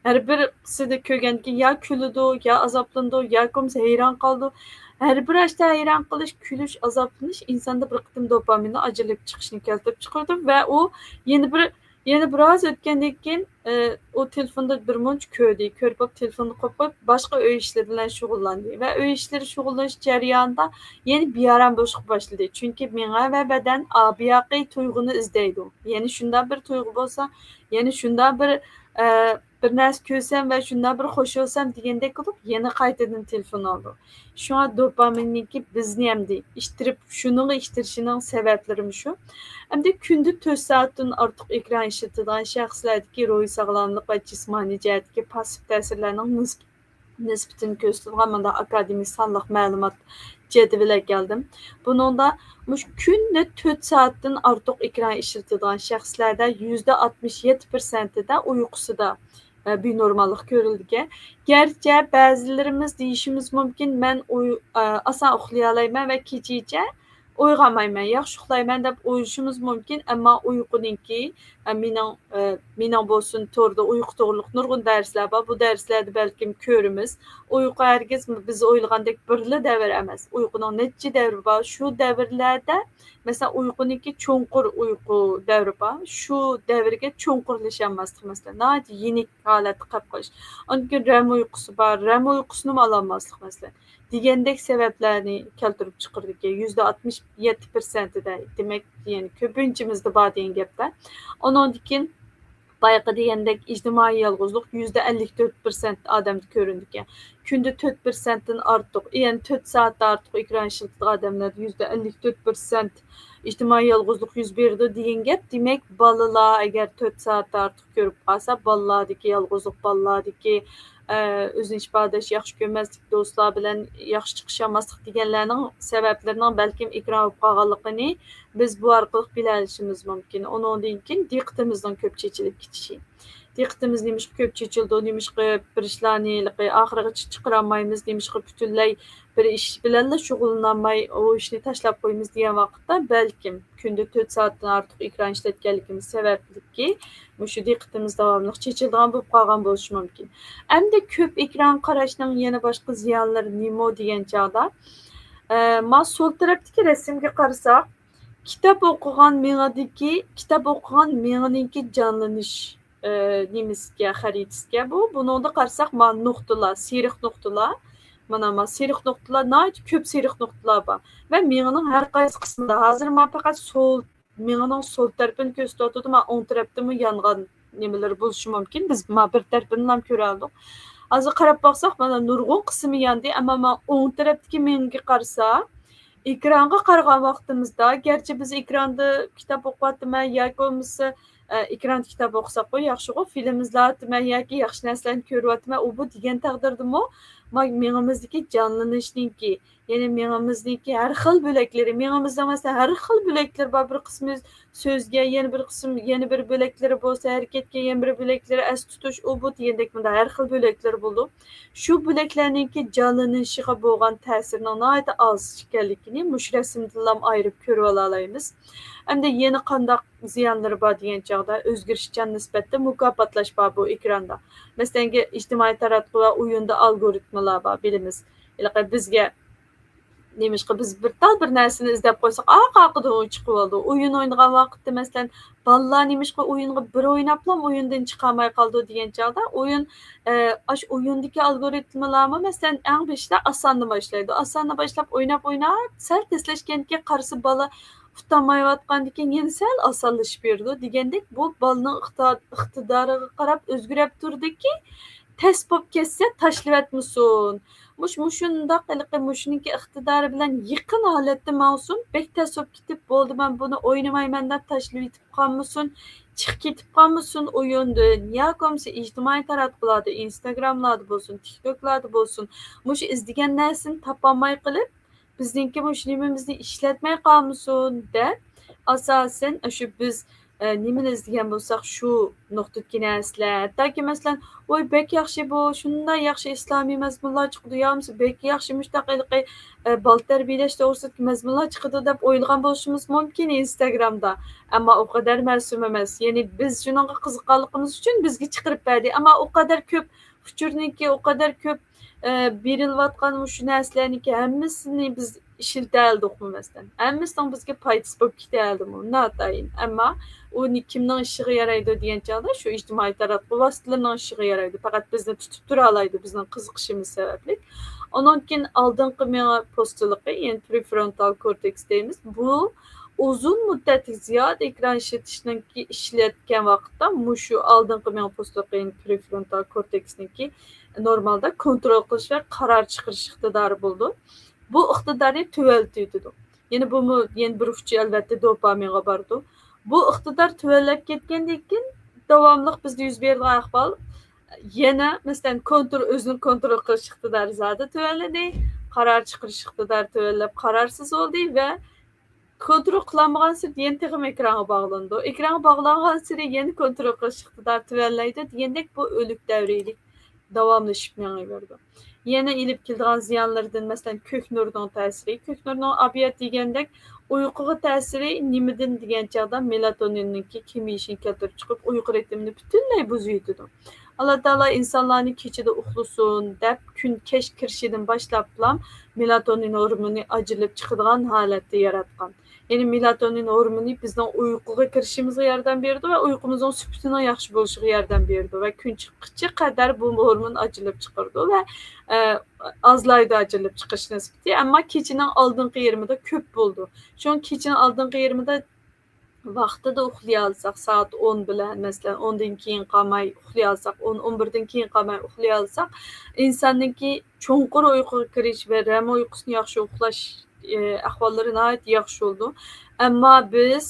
ھەر بىرسىدە كۆرگەندىكىن يا كۈلىدۇ، يا ئازابلىنىدۇ، ياكى بولمىسا ھەيران قالىدۇ. ھەر بىر ئاشتا ھەيران قېلىش، كۈلۈش، ئازابلىنىش ئىنساندا بىر قېتىم دوپامىننىڭ ئاجرىلىپ چىقىشىنى كەلتۈرۈپ چىقىرىدۇ ۋە ئۇ يەنە بىر، يەنە بىر ئاز ئۆتكەندىن كېيىن، ئە، ئۇ تېلېفوندا بىر مۇنچە كۆردى، كۆرۈپ بولۇپ تېلېفوننى قويۇپ قويۇپ، باشقا ئۆي ئىشلىرى بىلەن شۇغۇللاندى ۋە ئۆي ئىشلىرى شۇغۇللىنىش جەريانىدا يەنە بىئارام بولۇشقا باشلىدى. چۈنكى مېڭە ۋە بەدەن ئابىياقى تۇيغۇنى ئىزدەيدۇ. يەنە شۇنداق بىر تۇيغۇ بولسا، يەنە شۇنداق بىر، ئە، بىر نەرسە كۆرسەم ۋە شۇنداق بىر خوش بولسام دېگەندەك قىلىپ يەنە قايتىدىن تېلېفون ئالىدۇ. شۇڭا دوپامىننىڭكى بىزنى ئەمدى ئىتتىرىپ، شۇنىڭغا ئىتتىرىشىنىڭ سەۋەبلىرىمۇ شۇ. ئەمدى كۈندە تۆت سائەتتىن ئارتۇق ئېكران ئىشلىتىدىغان شەخسلەردىكى روھىي ساغلاملىق ۋە جىسمانىي جەھەتتىكى پاسسىپ تەسىرلەرنىڭ نىسب-، نىسبىتىنى كۆرسىتىدىغان مۇنداق ئاكادېمىك سانلىق مەلۇمات جەدۋىلى ئەكەلدىم. بۇنىڭدا مۇشۇ كۈندە تۆت سائەتتىن ئارتۇق ئېكران ئىشلىتىدىغان شەخسلەردە يۈزدە ئاتمىش يەتتە پىرسەنتىدە ئۇيقۇسىدا، ئە، بىنورماللىق كۆرۈلىدىكەن. گەرچە بەزىلىرىمىز دېيىشىمىز مۇمكىن، مەن ئۇي-، ئە، ئاسان ئۇخلىيالايمەن ۋە كېچىچە ئويغانمايمەن، ياخشى ئۇخلايمەن دەپ ئويلىشىمىز مۇمكىن، ئەمما ئۇيقۇنىڭكى، ئە، مېنىڭ، ئە، مېنىڭ بولسۇن، توردا ئۇيقۇ توغرۇلۇق نۇرغۇن دەرسلەر بار. بۇ دەرسلەردە بەلكىم كۆرىمىز. ئۇيقۇ ھەرگىز بىز ئويلىغاندەك بىرلا دەۋر ئەمەس. ئۇيقۇنىڭ نەچچە دەۋرى بار. شۇ دەۋرلەردە، مەسىلەن، ئۇيقۇنىڭكى چوڭقۇر ئۇيقۇ دەۋرى بار. شۇ دەۋرگە چوڭقۇرلىشالماسلىق، مەسىلەن، ناھايىتى يېنىك ھالەتتە قېلىپ قېلىش. ئاندىن كېيىن رەم ئۇيقۇسى بار. رەم ئۇيقۇسىنىمۇ ئالالماسلىق، مەسىلەن. دېگەندەك سەۋەبلەرنى كەلتۈرۈپ چىقىرىدىكەن. يۈزدە ئاتمىش يەتتە پىرسەنتىدە، دېمەك، يەنى كۆپىنچىمىزدە بار دېگەن گەپتە. ئۇنىڭدىن كېيىن بايىقى دېگەندەك ئىجتىمائىي يالغۇزلۇق يۈزدە ئەللىك تۆت پىرسەنت ئادەمدە كۆرۈنىدىكەن. كۈندە تۆت پىرسەنتتىن ئارتۇق، يەنى تۆت سائەتتىن ئارتۇق ئېكران ئىشلىتىدىغان ئادەملەردە يۈزدە ئەللىك تۆت پىرسەنت ئىجتىمائىي يالغۇزلۇق يۈز بېرىدۇ دېگەن گەپ. دېمەك، بالىلار ئەگەر تۆت سائەتتىن ئارتۇق كۆرۈپ قالسا، بالىلاردىكى يالغۇزلۇق، بالىلاردىكى، ئە، ئۆزىنى ئىپادىلەش، ياخشى كۆرمەسلىك، دوستلار بىلەن ياخشى چىقىشالماسلىق دېگەنلەرنىڭ سەۋەبلىرىنىڭ بەلكىم ئېكران بولۇپ قالغانلىقىنى بىز بۇ ئارقىلىق بىلەلىشىمىز مۇمكىن. ئۇنىڭدىن كېيىن دىققىتىمىزنىڭ كۆپ چېچىلىپ كېتىشى. دىققىتىمىز نېمىشقا كۆپ چېچىلىدۇ، نېمىشقا بىر ئىشلارنى ھېلىقى ئاخىرىغىچە چىقىرالمايمىز، نېمىشقا پۈتۈنلەي بىر ئىش بىلەنلا شۇغۇللىنالماي، ئۇ ئىشنى تاشلاپ قويىمىز دېگەن ۋاقىتتا، بەلكىم كۈندە تۆت سائەتتىن ئارتۇق ئېكران ئىشلەتكەنلىكىمىز سەۋەبلىكى، مۇشۇ دىققىتىمىز داۋاملىق چېچىلىدىغان بولۇپ قالغان بولۇشى مۇمكىن. ئەمدى كۆپ ئېكران قاراشنىڭ يەنە باشقا زىيانلىرى نېمە دېگەن چاغدا، ئە، ما سول تەرەپتىكى رەسىمگە قارىساق، كىتاب ئوقۇغان مېڭىدىكى، كىتاب ئوقۇغان مېڭىنىڭكى جانلىنىش، ئە، نېمىسىكەن، خەرىتىسىكەن بۇ. بۇنىڭدا قارىساق، مانا نۇقتىلار، سېرىق نۇقتىلار. مانا، مانا سېرىق نۇقتىلار، ناھايىتى كۆپ سېرىق نۇقتىلار بار. ۋە مېڭىنىڭ ھەر قايسى قىسمىدا، ھازىر مانا پەقەت سول مېڭىنىڭ سول تەرىپىنى كۆرسىتىۋاتىدۇ، مانا ئوڭ تەرەپتىمۇ يانغان نېمىلىرى بولۇشى مۇمكىن. بىز مانا بىر تەرىپىنىلا كۆرەلىدۇق. ھازىر قاراپ باقساق، مانا نۇرغۇن قىسمى ياندى، ئەمما مانا ئوڭ تەرەپتىكى مېڭىگە قارىسا، ئېكرانغا قارىغان ۋاقتىمىزدا، گەرچە بىز ئېكراندا كىتاب ئوقۇۋاتىمەن ياكى بولمىسا، ئە، ئېكراندا كىتاب ئوقۇساقمۇ ياخشىغۇ، فىلىم ئىزلەۋاتىمەن ياكى ياخشى نەرسىلەرنى كۆرۈۋاتىمەن، ئۇ بۇ دېگەن تەقدىردىمۇ، ما-، مېڭىمىزدىكى جانلىنىشنىڭكى، يەنى مېڭىمىزنىڭكى ھەر خىل بۆلەكلىرى، مېڭىمىزدا مەسىلەن ھەر خىل بۆلەكلىرى بار، بىر قىسمى سۆزگە، يەنە بىر قىسىم، يەنە بىر بۆلەكلىرى بولسا ھەرىكەتكە، يەنە بىر بۆلەكلىرى ئەستە تۇتۇش، ئۇ بۇ دېگەندەك مۇنداق ھەر خىل بۆلەكلىرى بولىدۇ. شۇ بۆلەكلەرنىڭكى جانلىنىشىغا بولغان تەسىرىنىڭ ناھايىتى ئاز ئىكەنلىكىنى مۇشۇ رەسىمدىنلا ئايرىپ كۆرۈۋالالايمىز. ئەمدى يەنە قانداق زىيانلىرى بار دېگەن چاغدا، ئۆزگىرىشچان نىسبەتتە مۇكاپاتلاش بار بۇ ئېكراندا. مەسىلەن، ئىجتىمائىي تاراتقۇ ۋە ئويۇندا ئالگورىتمىلار بار، بىلىمىز. ھېلىقى بىزگە نېمىشقا بىز بىر تال بىر نەرسىنى ئىزدەپ قويساق، ئارقا-ئارقىدىن ئۇ چىقىۋالىدۇ. ئويۇن ئوينىغان ۋاقىتتا، مەسىلەن، بالىلار نېمىشقا ئويۇنغا بىر ئويناپلا ئويۇندىن چىقالماي قالىدۇ دېگەن چاغدا، ئويۇن، ئە، ئاشۇ ئويۇندىكى ئالگورىتمىلارمۇ، مەسىلەن، ئەڭ بېشىدا ئاساننى باشلايدۇ. ئاساننى باشلاپ، ئويناپ، ئويناپ، سەل تېزلەشكەندىن كېيىن قارىسا، بالا ئۇتالمايۋاتقاندىن كېيىن يەنە سەل ئاسانلىشىپ بېرىدۇ دېگەندەك، بۇ بالىنىڭ ئىقتىدا-، ئىقتىدارىغا قاراپ ئۆزگىرەپ تۇرىدۇكى، تەس بولۇپ كەتسە تاشلىۋەتمىسۇن. مۇش-، مۇشۇنداق ھېلىقى مۇشۇنىڭكى ئىقتىدارى بىلەن يېقىن ھالەتتە ماڭسۇن، بەك تەس بولۇپ كېتىپ، بولدى، مەن بۇنى ئوينىمايمەن دەپ تاشلىۋېتىپ قالمىسۇن، چىقىپ كېتىپ قالمىسۇن ئويۇندىن، ياكى بولمىسا ئىجتىمائىي تاراتقۇلاردا، ئىنستاگراملاردا بولسۇن، تىكتوكلاردا بولسۇن، مۇشۇ ئىزدىگەن نەرسىنى تاپالماي قېلىپ، بىزنىڭكى مۇشۇ نېمىمىزنى ئىشلەتمەي قالمىسۇن دەپ، ئاساسەن، شۇ بىز، ئە، نېمىنى ئىزدىگەن بولساق، شۇ نۇقتىدىكى نەرسىلەر. ھەتتاكى، مەسىلەن، ۋاي، بەك ياخشى بۇ، شۇنداق ياخشى ئىسلامىي مەزمۇنلار چىقىدۇ، يا بولمىسا بەك ياخشى مۇشۇنداق ھېلىقى، ئە، بالا تەربىيەلەش توغرىسىدىكى مەزمۇنلار چىقىدۇ دەپ ئويلىغان بولۇشىمىز مۇمكىن ئىنستاگرامدا. ئەمما ئۇ قەدەر مەسۇم ئەمەس. يەنى بىز شۇنىڭغا قىزىققانلىقىمىز ئۈچۈن بىزگە چىقىرىپ بەردى. ئەمما ئۇ قەدەر كۆپ ئۇچۇرنىڭكى، ئۇ قەدەر كۆپ، ئە، بېرىلىۋاتقان مۇشۇ نەرسىلەرنىڭكى ھەممىسىنى بىز ئىشلىتەلىدۇقمۇ، مەسىلەن؟ ھەممىسىنىڭ بىزگە پايدىسى بولۇپ كېتەلىدىمۇ؟ ناتايىن. ئەمما ئۇنى كىمنىڭ ئىشىغا يارايدۇ دېگەن چاغدا، شۇ ئىجتىمائىي تاراتقۇ ۋاسىتىلىرىنىڭ ئىشىغا يارايدۇ. پەقەت بىزنى تۇتۇپ تۇرالايدۇ، بىزنىڭ قىزىقىشىمىز سەۋەبلىك. ئۇنىڭدىن كېيىن ئالدىنقى مېڭە پوستىلىقى، يەنى پرېفرونتال كورتېكس دەيمىز. بۇ ئۇزۇن مۇددەتلىك زىيادە ئېكران ئىشلىتىشنىڭكى، ئىشلەتكەن ۋاقىتتا مۇشۇ ئالدىنقى مېڭە پوستىلىقى، يەنى پرېفرونتال كورتېكسنىڭكى نورمالدا كونترول قىلىش ۋە قارار چىقىرىش ئىقتىدارى بولىدۇ. بۇ ئىقتىدارنى تۆۋەنلىتىۋېتىدۇ. يەنە بۇمۇ يەنە بىر ئۇچى ئەلۋەتتە دوپامىنغا بارىدۇ. بۇ ئىقتىدار تۆۋەنلەپ كەتكەندىن كېيىن داۋاملىق بىزدە يۈز بېرىدىغان ئەھۋال يەنە، مەسىلەن، كونترول، ئۆزىنى كونترول قىلىش ئىقتىدارى زادى تۆۋەنلىدى، قارار چىقىرىش ئىقتىدارى تۆۋەنلەپ قارارسىز بولدى ۋە كونترول قىلالمىغانسېرى يەنە تېخىمۇ ئېكرانغا باغلىنىدۇ. ئېكرانغا باغلانغانسېرى يەنە كونترول قىلىش ئىقتىدارى تۆۋەنلەيدۇ دېگەندەك بۇ ئۆلۈك دەۋرىلىك داۋاملىشىپ مېڭىۋېرىدۇ. يەنە ئېلىپ كېلىدىغان زىيانلىرىدىن، مەسىلەن، كۆك نۇرنىڭ تەسىرى. كۆك نۇرنىڭ ئابىيەت دېگەندەك ئۇيقۇغا تەسىرى نېمىدىن دېگەن چاغدا مېلاتونىننىڭكى كېمىيىشىنى كەلتۈرۈپ چىقىپ، ئۇيقۇ رىتىمىنى پۈتۈنلەي بۇزۇۋېتىدۇ. ئاللا تائالا ئىنسانلارنى كېچىدە ئۇخلىسۇن دەپ، كۈن كەچ كىرىشىدىن باشلاپلا مېلاتونىن ھورمونى ئاجرىلىپ چىقىدىغان ھالەتتە ياراتقان. يەنى مېلاتونىن ھورمونى بىزنىڭ ئۇيقۇغا كىرىشىمىزگە ياردەم بېرىدۇ ۋە ئۇيقۇمىزنىڭ سۈپىتىنىڭ ياخشى بولۇشىغا ياردەم بېرىدۇ ۋە كۈن چىققىچە قەدەر بۇ ھورمون ئاجرىلىپ چىقىرىدۇ ۋە، ئە، ئازلايدۇ ئاجرىلىپ چىقىش نىسبىتى، ئەمما كېچىنىڭ ئالدىنقى يېرىمىدا كۆپ بولىدۇ. شۇڭا كېچىنىڭ ئالدىنقى يېرىمىدا ۋاقتىدا ئۇخلىيالىساق، سائەت ئون بىلەن، مەسىلەن، ئوندىن كېيىن قالماي ئۇخلىيالىساق، ئون، ئون بىردىن كېيىن قالماي ئۇخلىيالىساق، ئىنساننىڭكى چوڭقۇر ئۇيقۇغا كىرىش ۋە رەم ئۇيقۇسىنى ياخشى ئۇخلاش، ئە، ئەھۋاللىرى ناھايىتى ياخشى بولىدۇ. ئەمما بىز،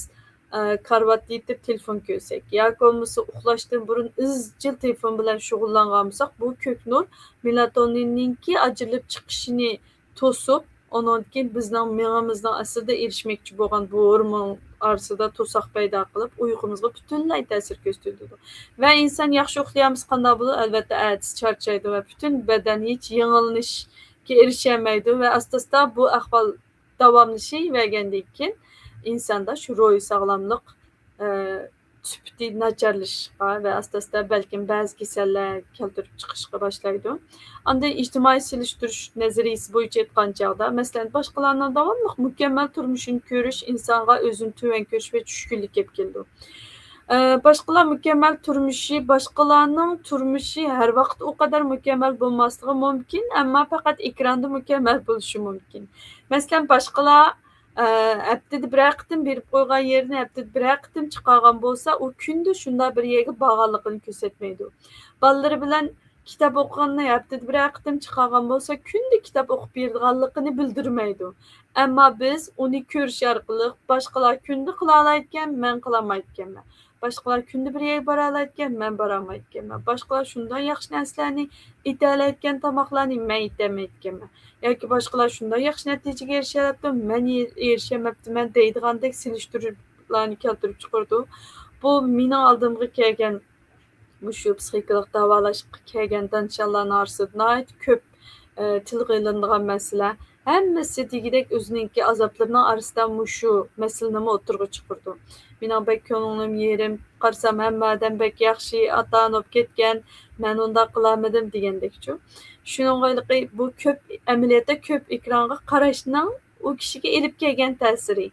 ئە، كارىۋاتتا يېتىپ تېلېفون كۆرسەك ياكى بولمىسا ئۇخلاشتىن بۇرۇن ئىزچىل تېلېفون بىلەن شۇغۇللانغان بولساق، بۇ كۆك نۇر مېلاتونىننىڭكى ئاجرىلىپ چىقىشىنى توسۇپ، ئۇنىڭدىن كېيىن بىزنىڭ مېڭىمىزنىڭ ئەسلىدە ئېرىشمەكچى بولغان بۇ ھورمون ئارىسىدا توساق پەيدا قىلىپ، ئۇيقۇمىزغا پۈتۈنلەي تەسىر كۆرسىتىدۇ. ۋە ئىنسان ياخشى ئۇخلىيالمىسا قانداق بولىدۇ؟ ئەلۋەتتە، ئەتىسى چارچايدۇ ۋە پۈتۈن بەدەن ھېچ يېڭىلىنىشكە ئېرىشەلمەيدۇ ۋە ئاستا-ئاستا بۇ ئەھۋال داۋاملىشىۋەرگەندىن كېيىن ئىنساندا شۇ روھىي ساغلاملىق، ئە، سۈپىتى ناچارلىشىشقا ۋە ئاستا-ئاستا بەلكىم بەزى كېسەللەر كەلتۈرۈپ چىقىشقا باشلايدۇ. ئاندىن ئىجتىمائىي سېلىشتۇرۇش نەزەرىيىسى بويىچە ئېيتقان چاغدا، مەسىلەن، باشقىلارنىڭ داۋاملىق مۇكەممەل تۇرمۇشىنى كۆرۈش ئىنسانغا ئۆزىنى تۆۋەن كۆرۈش ۋە چۈشكۈنلۈك ئېلىپ كېلىدۇ. ئە، باشقىلار مۇكەممەل تۇرمۇشى، باشقىلارنىڭ تۇرمۇشى ھەر ۋاقىت ئۇ قەدەر مۇكەممەل بولماسلىقى مۇمكىن، ئەمما پەقەت ئېكراندا مۇكەممەل بولۇشى مۇمكىن. مەسىلەن، باشقىلار، ئە، ھەپتىدە بىرەر قېتىم بېرىپ قويغان يېرىنى ھەپتىدە بىرەر قېتىم چىقارغان بولسا، ئۇ كۈندە شۇنداق بىر يەرگە بارغانلىقىنى كۆرسەتمەيدۇ. بالىلىرى بىلەن كىتاب ئوقۇغىنىنى ھەپتىدە بىرەر قېتىم چىقارغان بولسا، كۈندە كىتاب ئوقۇپ بېرىدىغانلىقىنى بىلدۈرمەيدۇ. ئەمما بىز ئۇنى كۆرۈش ئارقىلىق، باشقىلار كۈندە قىلالايدىكەن، مەن قىلالمايدىكەنمەن. باشقىلار كۈندە بىر يەرگە بارالايدىكەن، مەن بارالمايدىكەنمەن. باشقىلار شۇنداق ياخشى نەرسىلەرنى ئېتەلەيدىكەن، تاماقلارنى مەن ئېتەلمەيدىكەنمەن. ياكى باشقىلار شۇنداق ياخشى نەتىجىگە ئېرىشەلەپتۇ، مەن ئېرىشەلمەپتىمەن دەيدىغاندەك سېلىشتۇرۇشلارنى كەلتۈرۈپ چىقىرىدۇ. بۇ مېنىڭ ئالدىمغا كەلگەن مۇشۇ پسىخىكىلىق داۋالاشقا كەلگەن دانىشانلارنىڭ ئارىسىدا ناھايىتى كۆپ، ئە، تىلغا ئېلىنىدىغان مەسىلە. ھەممىسى دېگۈدەك ئۆزىنىڭكى ئازابلىرىنىڭ ئارىسىدا مۇشۇ مەسىلىنىمۇ ئوتتۇرىغا چىقىرىدۇ. مېنىڭ بەك كۆڭلۈم يېرىم، قارىسام ھەممە ئادەم بەك ياخشى، ئاتا-ئانا بولۇپ كەتكەن، مەن ئۇنداق قىلالمىدىم دېگەندەكچۇ. شۇنىڭغا ھېلىقى بۇ كۆپ، ئەمەلىيەتتە كۆپ ئېكرانغا قاراشنىڭ ئۇ كىشىگە ئېلىپ كەلگەن تەسىرى.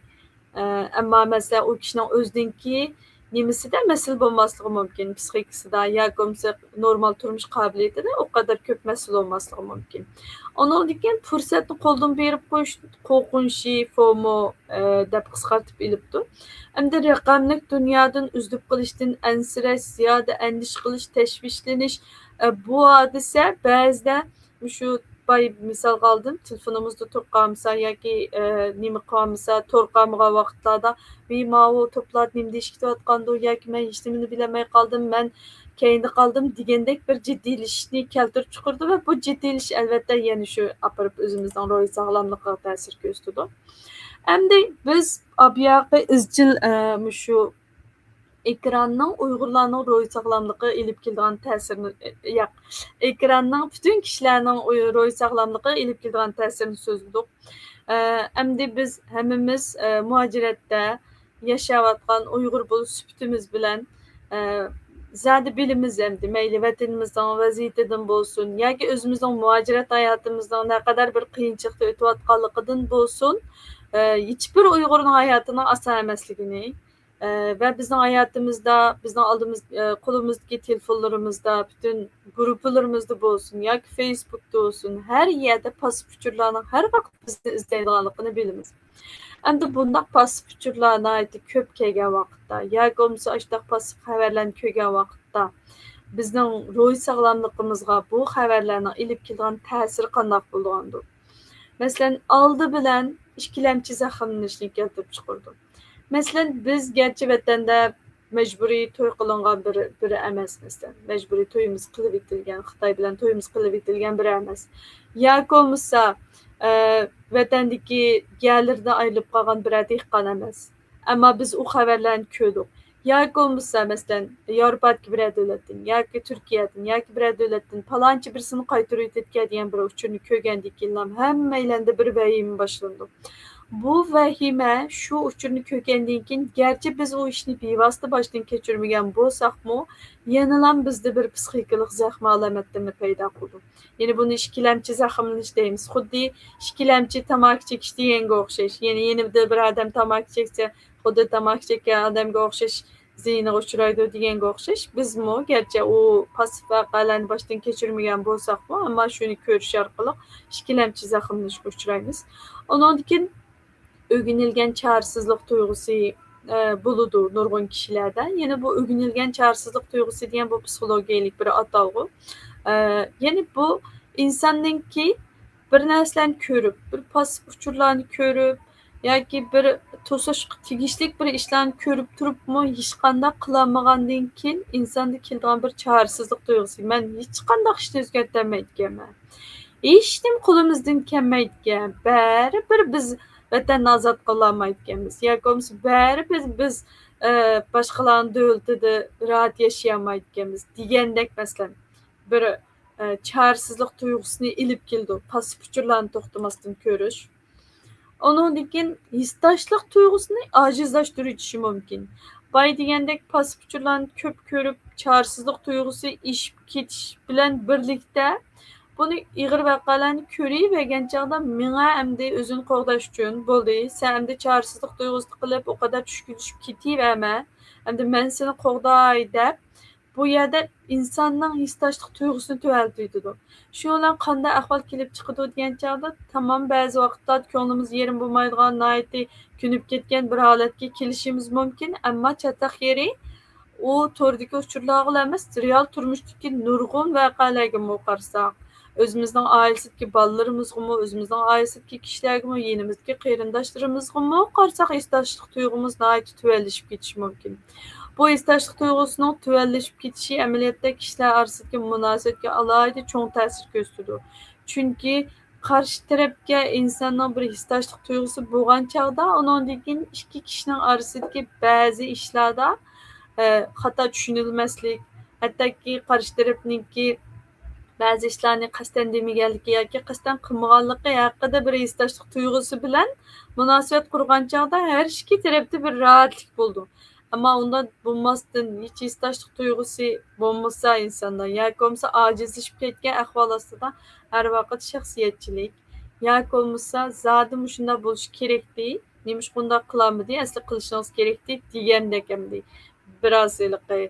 ئە، ئەمما مەسىلەن، ئۇ كىشىنىڭ ئۆزىنىڭكى نېمىسىدە مەسىلە بولماسلىقى مۇمكىن، پسىخىكىسىدا ياكى بولمىسا نورمال تۇرمۇش قابىلىيىتىدە ئۇ قەدەر كۆپ مەسىلە بولماسلىقى مۇمكىن. ئۇنىڭدىن كېيىن پۇرسەتنى قولدىن بېرىپ قويۇش قورقۇنچى، فومو، ئە، دەپ قىسقارتىپ ئېلىپتۇ. ئەمدى رەقەملىك دۇنيادىن ئۈزۈلۈپ قېلىشتىن ئەنسىرەش، زىيادە ئەندىشە قىلىش، تەشۋىشلىنىش، ئە، بۇ ھادىسە بەزىدە مۇشۇ باي مىسالغا ئالدىم، تېلېفونىمىزدا تۇرۇپ قالمىسا ياكى، ئە، نېمە قىلالمىسا، تور قالمىغان ۋاقىتلاردا، ۋىي، ماۋۇ توپلاردا نېمە دېيىشكە كېتىۋاتقاندۇ ياكى مەن ھېچنېمىنى بىلەلمەي قالدىم، مەن كەينىدە قالدىم دېگەندەك بىر جىددىيلىشىشنى كەلتۈرۈپ چىقىرىدۇ ۋە بۇ جىددىيلىشىش ئەلۋەتتە يەنە شۇ ئاپىرىپ ئۆزىمىزنىڭ روھىي ساغلاملىقىغا تەسىر كۆرسىتىدۇ. ئەمدى بىز ئابىياقى ئىزچىل، ئە، مۇشۇ ئېكراننىڭ ئۇيغۇرلارنىڭ روھىي ساغلاملىقىغا ئېلىپ كېلىدىغان تەسىرىنى، ياق، ئېكراننىڭ پۈتۈن كىشىلەرنىڭ ئۇي-، روھىي ساغلاملىقىغا ئېلىپ كېلىدىغان تەسىرىنى سۆزلىدۇق. ئە، ئەمدى بىز ھەممىمىز، ئە، مۇھاجىرەتتە ياشاۋاتقان ئۇيغۇر بولۇش سۈپىتىمىز بىلەن، ئە، زادى بىلىمىز ئەمدى، مەيلى ۋەتىنىمىزنىڭ ۋەزىيىتىدىن بولسۇن ياكى ئۆزىمىزنىڭ مۇھاجىرەت ھاياتىمىزنىڭ نەقەدەر بىر قىيىنچىلىقتا ئۆتۈۋاتقانلىقىدىن بولسۇن، ئە، ھېچبىر ئۇيغۇرنىڭ ھاياتىنىڭ ئاسان ئەمەسلىكىنى، ئە، ۋە بىزنىڭ ھاياتىمىزدا، بىزنىڭ ئالدىمىز، ئە، قولىمىزدىكى تېلېفونلىرىمىزدا، پۈتۈن گۇرۇپپىلىرىمىزدا بولسۇن ياكى فېيسبۇكتا بولسۇن، ھەر يەردە پاسسىپ ئۇچۇرلارنىڭ ھەر ۋاقىت بىزنى ئىزدەيدىغانلىقىنى بىلىمىز. ئەمدى بۇنداق پاسسىپ ئۇچۇرلار ناھايىتى كۆپ كەلگەن ۋاقىتتا ياكى بولمىسا ئاشۇنداق پاسسىپ خەۋەرلەرنى كۆرگەن ۋاقىتتا بىزنىڭ روھىي ساغلاملىقىمىزغا بۇ خەۋەرلەرنىڭ ئېلىپ كېلىدىغان تەسىرى قانداق بولىدىغاندۇ؟ مەسىلەن، ئالدى بىلەن ئىككىلەمچى زەخىملىنىشنى كەلتۈرۈپ چىقىرىدۇ. مەسىلەن، بىز گەرچە ۋەتەندە مەجبۇرىي توي قىلىنغان بىر، بىر ئەمەس، مەسىلەن، مەجبۇرىي تويىمىز قىلىۋېتىلگەن، خىتاي بىلەن تويىمىز قىلىۋېتىلگەن بىر ئەمەس. ياكى بولمىسا، ئە، ۋەتەندىكى يەرلىرىدىن ئايرىلىپ قالغان بىرەر دېھقان ئەمەس. ئەمما بىز ئۇ خەۋەرلەرنى كۆردۇق. ياكى بولمىسا، مەسىلەن، ياۋروپادىكى بىرەر دۆلەتتىن ياكى تۈركىيەدىن ياكى بىرەر دۆلەتتىن پالانچى بىرسىنى قايتۇرۇۋېتىدىكەن دېگەن بىر ئۇچۇرنى كۆرگەندىن كېيىنلا ھەممەيلەندە بىر ۋەھىمە باشلىنىدۇ. بۇ ۋەھىمە شۇ ئۇچۇرنى كۆرگەندىن كېيىن، گەرچە بىز ئۇ ئىشنى بىۋاسىتە باشتىن كەچۈرمىگەن بولساقمۇ، يەنىلا بىزدە بىر پسىخىكىلىق زەخمە ئالامەتلىرىنى پەيدا قىلىدۇ. يەنى بۇنى ئىككىلەمچى زەخىملىنىش دەيمىز. خۇددى ئىككىلەمچى تاماكا چېكىش دېگەنگە ئوخشاش. يەنى يېنىمدا بىر ئادەم تاماكا چەكسە، خۇددى تاماكا چەككەن ئادەمگە ئوخشاش زىيىنىغا ئۇچرايدۇ دېگەنگە ئوخشاش، بىزمۇ گەرچە ئۇ پاسسىپ ۋەقەلەرنى باشتىن كەچۈرمىگەن بولساقمۇ، ئەمما شۇنى كۆرۈش ئارقىلىق ئىككىلەمچى زەخىملىنىشكە ئۇچرايمىز. ئۇنىڭدىن كېيىن ئۆگىنىلگەن چارىسىزلىق تۇيغۇسى، ئە، بولىدۇ نۇرغۇن كىشىلەردە. يەنە بۇ ئۆگىنىلگەن چارىسىزلىق تۇيغۇسى دېگەن بۇ پسىخولوگىيەلىك بىر ئاتالغۇ. ئە، يەنى بۇ ئىنساننىڭكى بىر نەرسىلەرنى كۆرۈپ، بىر پاسسىپ ئۇچۇرلارنى كۆرۈپ، ياكى بىر توسۇشقا تېگىشلىك بىر ئىشلارنى كۆرۈپ تۇرۇپمۇ ھېچقانداق قىلالمىغاندىن كېيىن ئىنساندا كېلىدىغان بىر چارىسىزلىق تۇيغۇسى. مەن ھېچقانداق ئىشنى ئۆزگەرتەلمەيدىكەنمەن. ھېچنېمە قولىمىزدىن كەلمەيدىكەن. بەرىبىر بىز ۋەتەننى ئازاد قىلالمايدىكەنمىز. ياكى بولمىسا بەرىبىر بىز، ئە، باشقىلارنىڭ دۆلىتىدە راھەت ياشىيالمايدىكەنمىز دېگەندەك مەسىلەن بىر، ئە، چارىسىزلىق تۇيغۇسىنى ئېلىپ كېلىدۇ. پاسسىپ ئۇچۇرلارنى توختىماستىن كۆرۈش. ئۇنىڭدىن كېيىن ھېسداشلىق تۇيغۇسىنى ئاجىزلاشتۇرۇۋېتىشى مۇمكىن. باي دېگەندەك پاسسىپ ئۇچۇرلارنى كۆپ كۆرۈپ، چارىسىزلىق تۇيغۇسى ئېشىپ كېتىش بىلەن بىرلىكتە، بۇنى ئېغىر ۋەقەلەرنى كۆرۈۋەرگەن چاغدا مېڭە ئەمدى ئۆزىنى قوغداش ئۈچۈن، بولدى، سەن ئەمدى چارىسىزلىق تۇيغۇسىدا قىلىپ، ئۇ قەدەر چۈشكۈنلىشىپ كېتىۋەرمە، ئەمدى مەن سېنى قوغداي دەپ، بۇ يەردە ئىنساننىڭ ھېسداشلىق تۇيغۇسىنى تۆۋەنلىتىۋېتىدۇ. شۇ بىلەن قانداق ئەھۋال كېلىپ چىقىدۇ دېگەن چاغدا، تامام بەزى ۋاقىتلاردا كۆڭلىمىز يېرىم بولمايدىغان، ناھايىتى كۆنۈپ كەتكەن بىر ھالەتكە كېلىشىمىز مۇمكىن، ئەمما چاتاق يېرى ئۇ توردىكى ئۇچۇرلارغىلا ئەمەس، رېئال تۇرمۇشتىكى نۇرغۇن ۋەقەلەرگىمۇ قارىساق، ئۆزىمىزنىڭ ئائىلىسىدىكى بالىلىرىمىزغىمۇ، ئۆزىمىزنىڭ ئائىلىسىدىكى كىشىلەرگىمۇ، يېنىمىزدىكى قېرىنداشلىرىمىزغىمۇ قارىساق، ھېسداشلىق تۇيغۇمىز ناھايىتى تۆۋەنلىشىپ كېتىشى مۇمكىن. بۇ ھېسداشلىق تۇيغۇسىنىڭ تۆۋەنلىشىپ كېتىشى ئەمەلىيەتتە كىشىلەر ئارىسىدىكى مۇناسىۋەتكە ئالاھىدە چوڭ تەسىر كۆرسىتىدۇ. چۈنكى قارشى تەرەپكە ئىنساننىڭ بىر ھېسداشلىق تۇيغۇسى بولغان چاغدا، ئۇنىڭدىن كېيىن ئىككى كىشىنىڭ ئارىسىدىكى بەزى ئىشلاردا، ئە، خاتا چۈشىنىلمەسلىك، ھەتتاكى قارشى تەرەپنىڭكى بەزى ئىشلارنى قەستەن دېمىگەنلىكى ياكى قەستەن قىلمىغانلىقى ھەققىدە بىر ھېسداشلىق تۇيغۇسى بىلەن مۇناسىۋەت قۇرغان چاغدا ھەر ئىككى تەرەپتە بىر راھەتلىك بولىدۇ. ئەمما ئۇنداق بولماستىن، ھېچ ھېسداشلىق تۇيغۇسى بولمىسا ئىنساندا ياكى بولمىسا ئاجىزلىشىپ كەتكەن ئەھۋال ئاستىدا ھەر ۋاقىت شەخسىيەتچىلىك ياكى بولمىسا زادى مۇشۇنداق بولۇشى كېرەكتى، نېمىشقا ئۇنداق قىلالمىدى، ئەسلى قىلىشىڭىز كېرەكتى دېگەندەك ئەمدى بىراز ھېلىقى،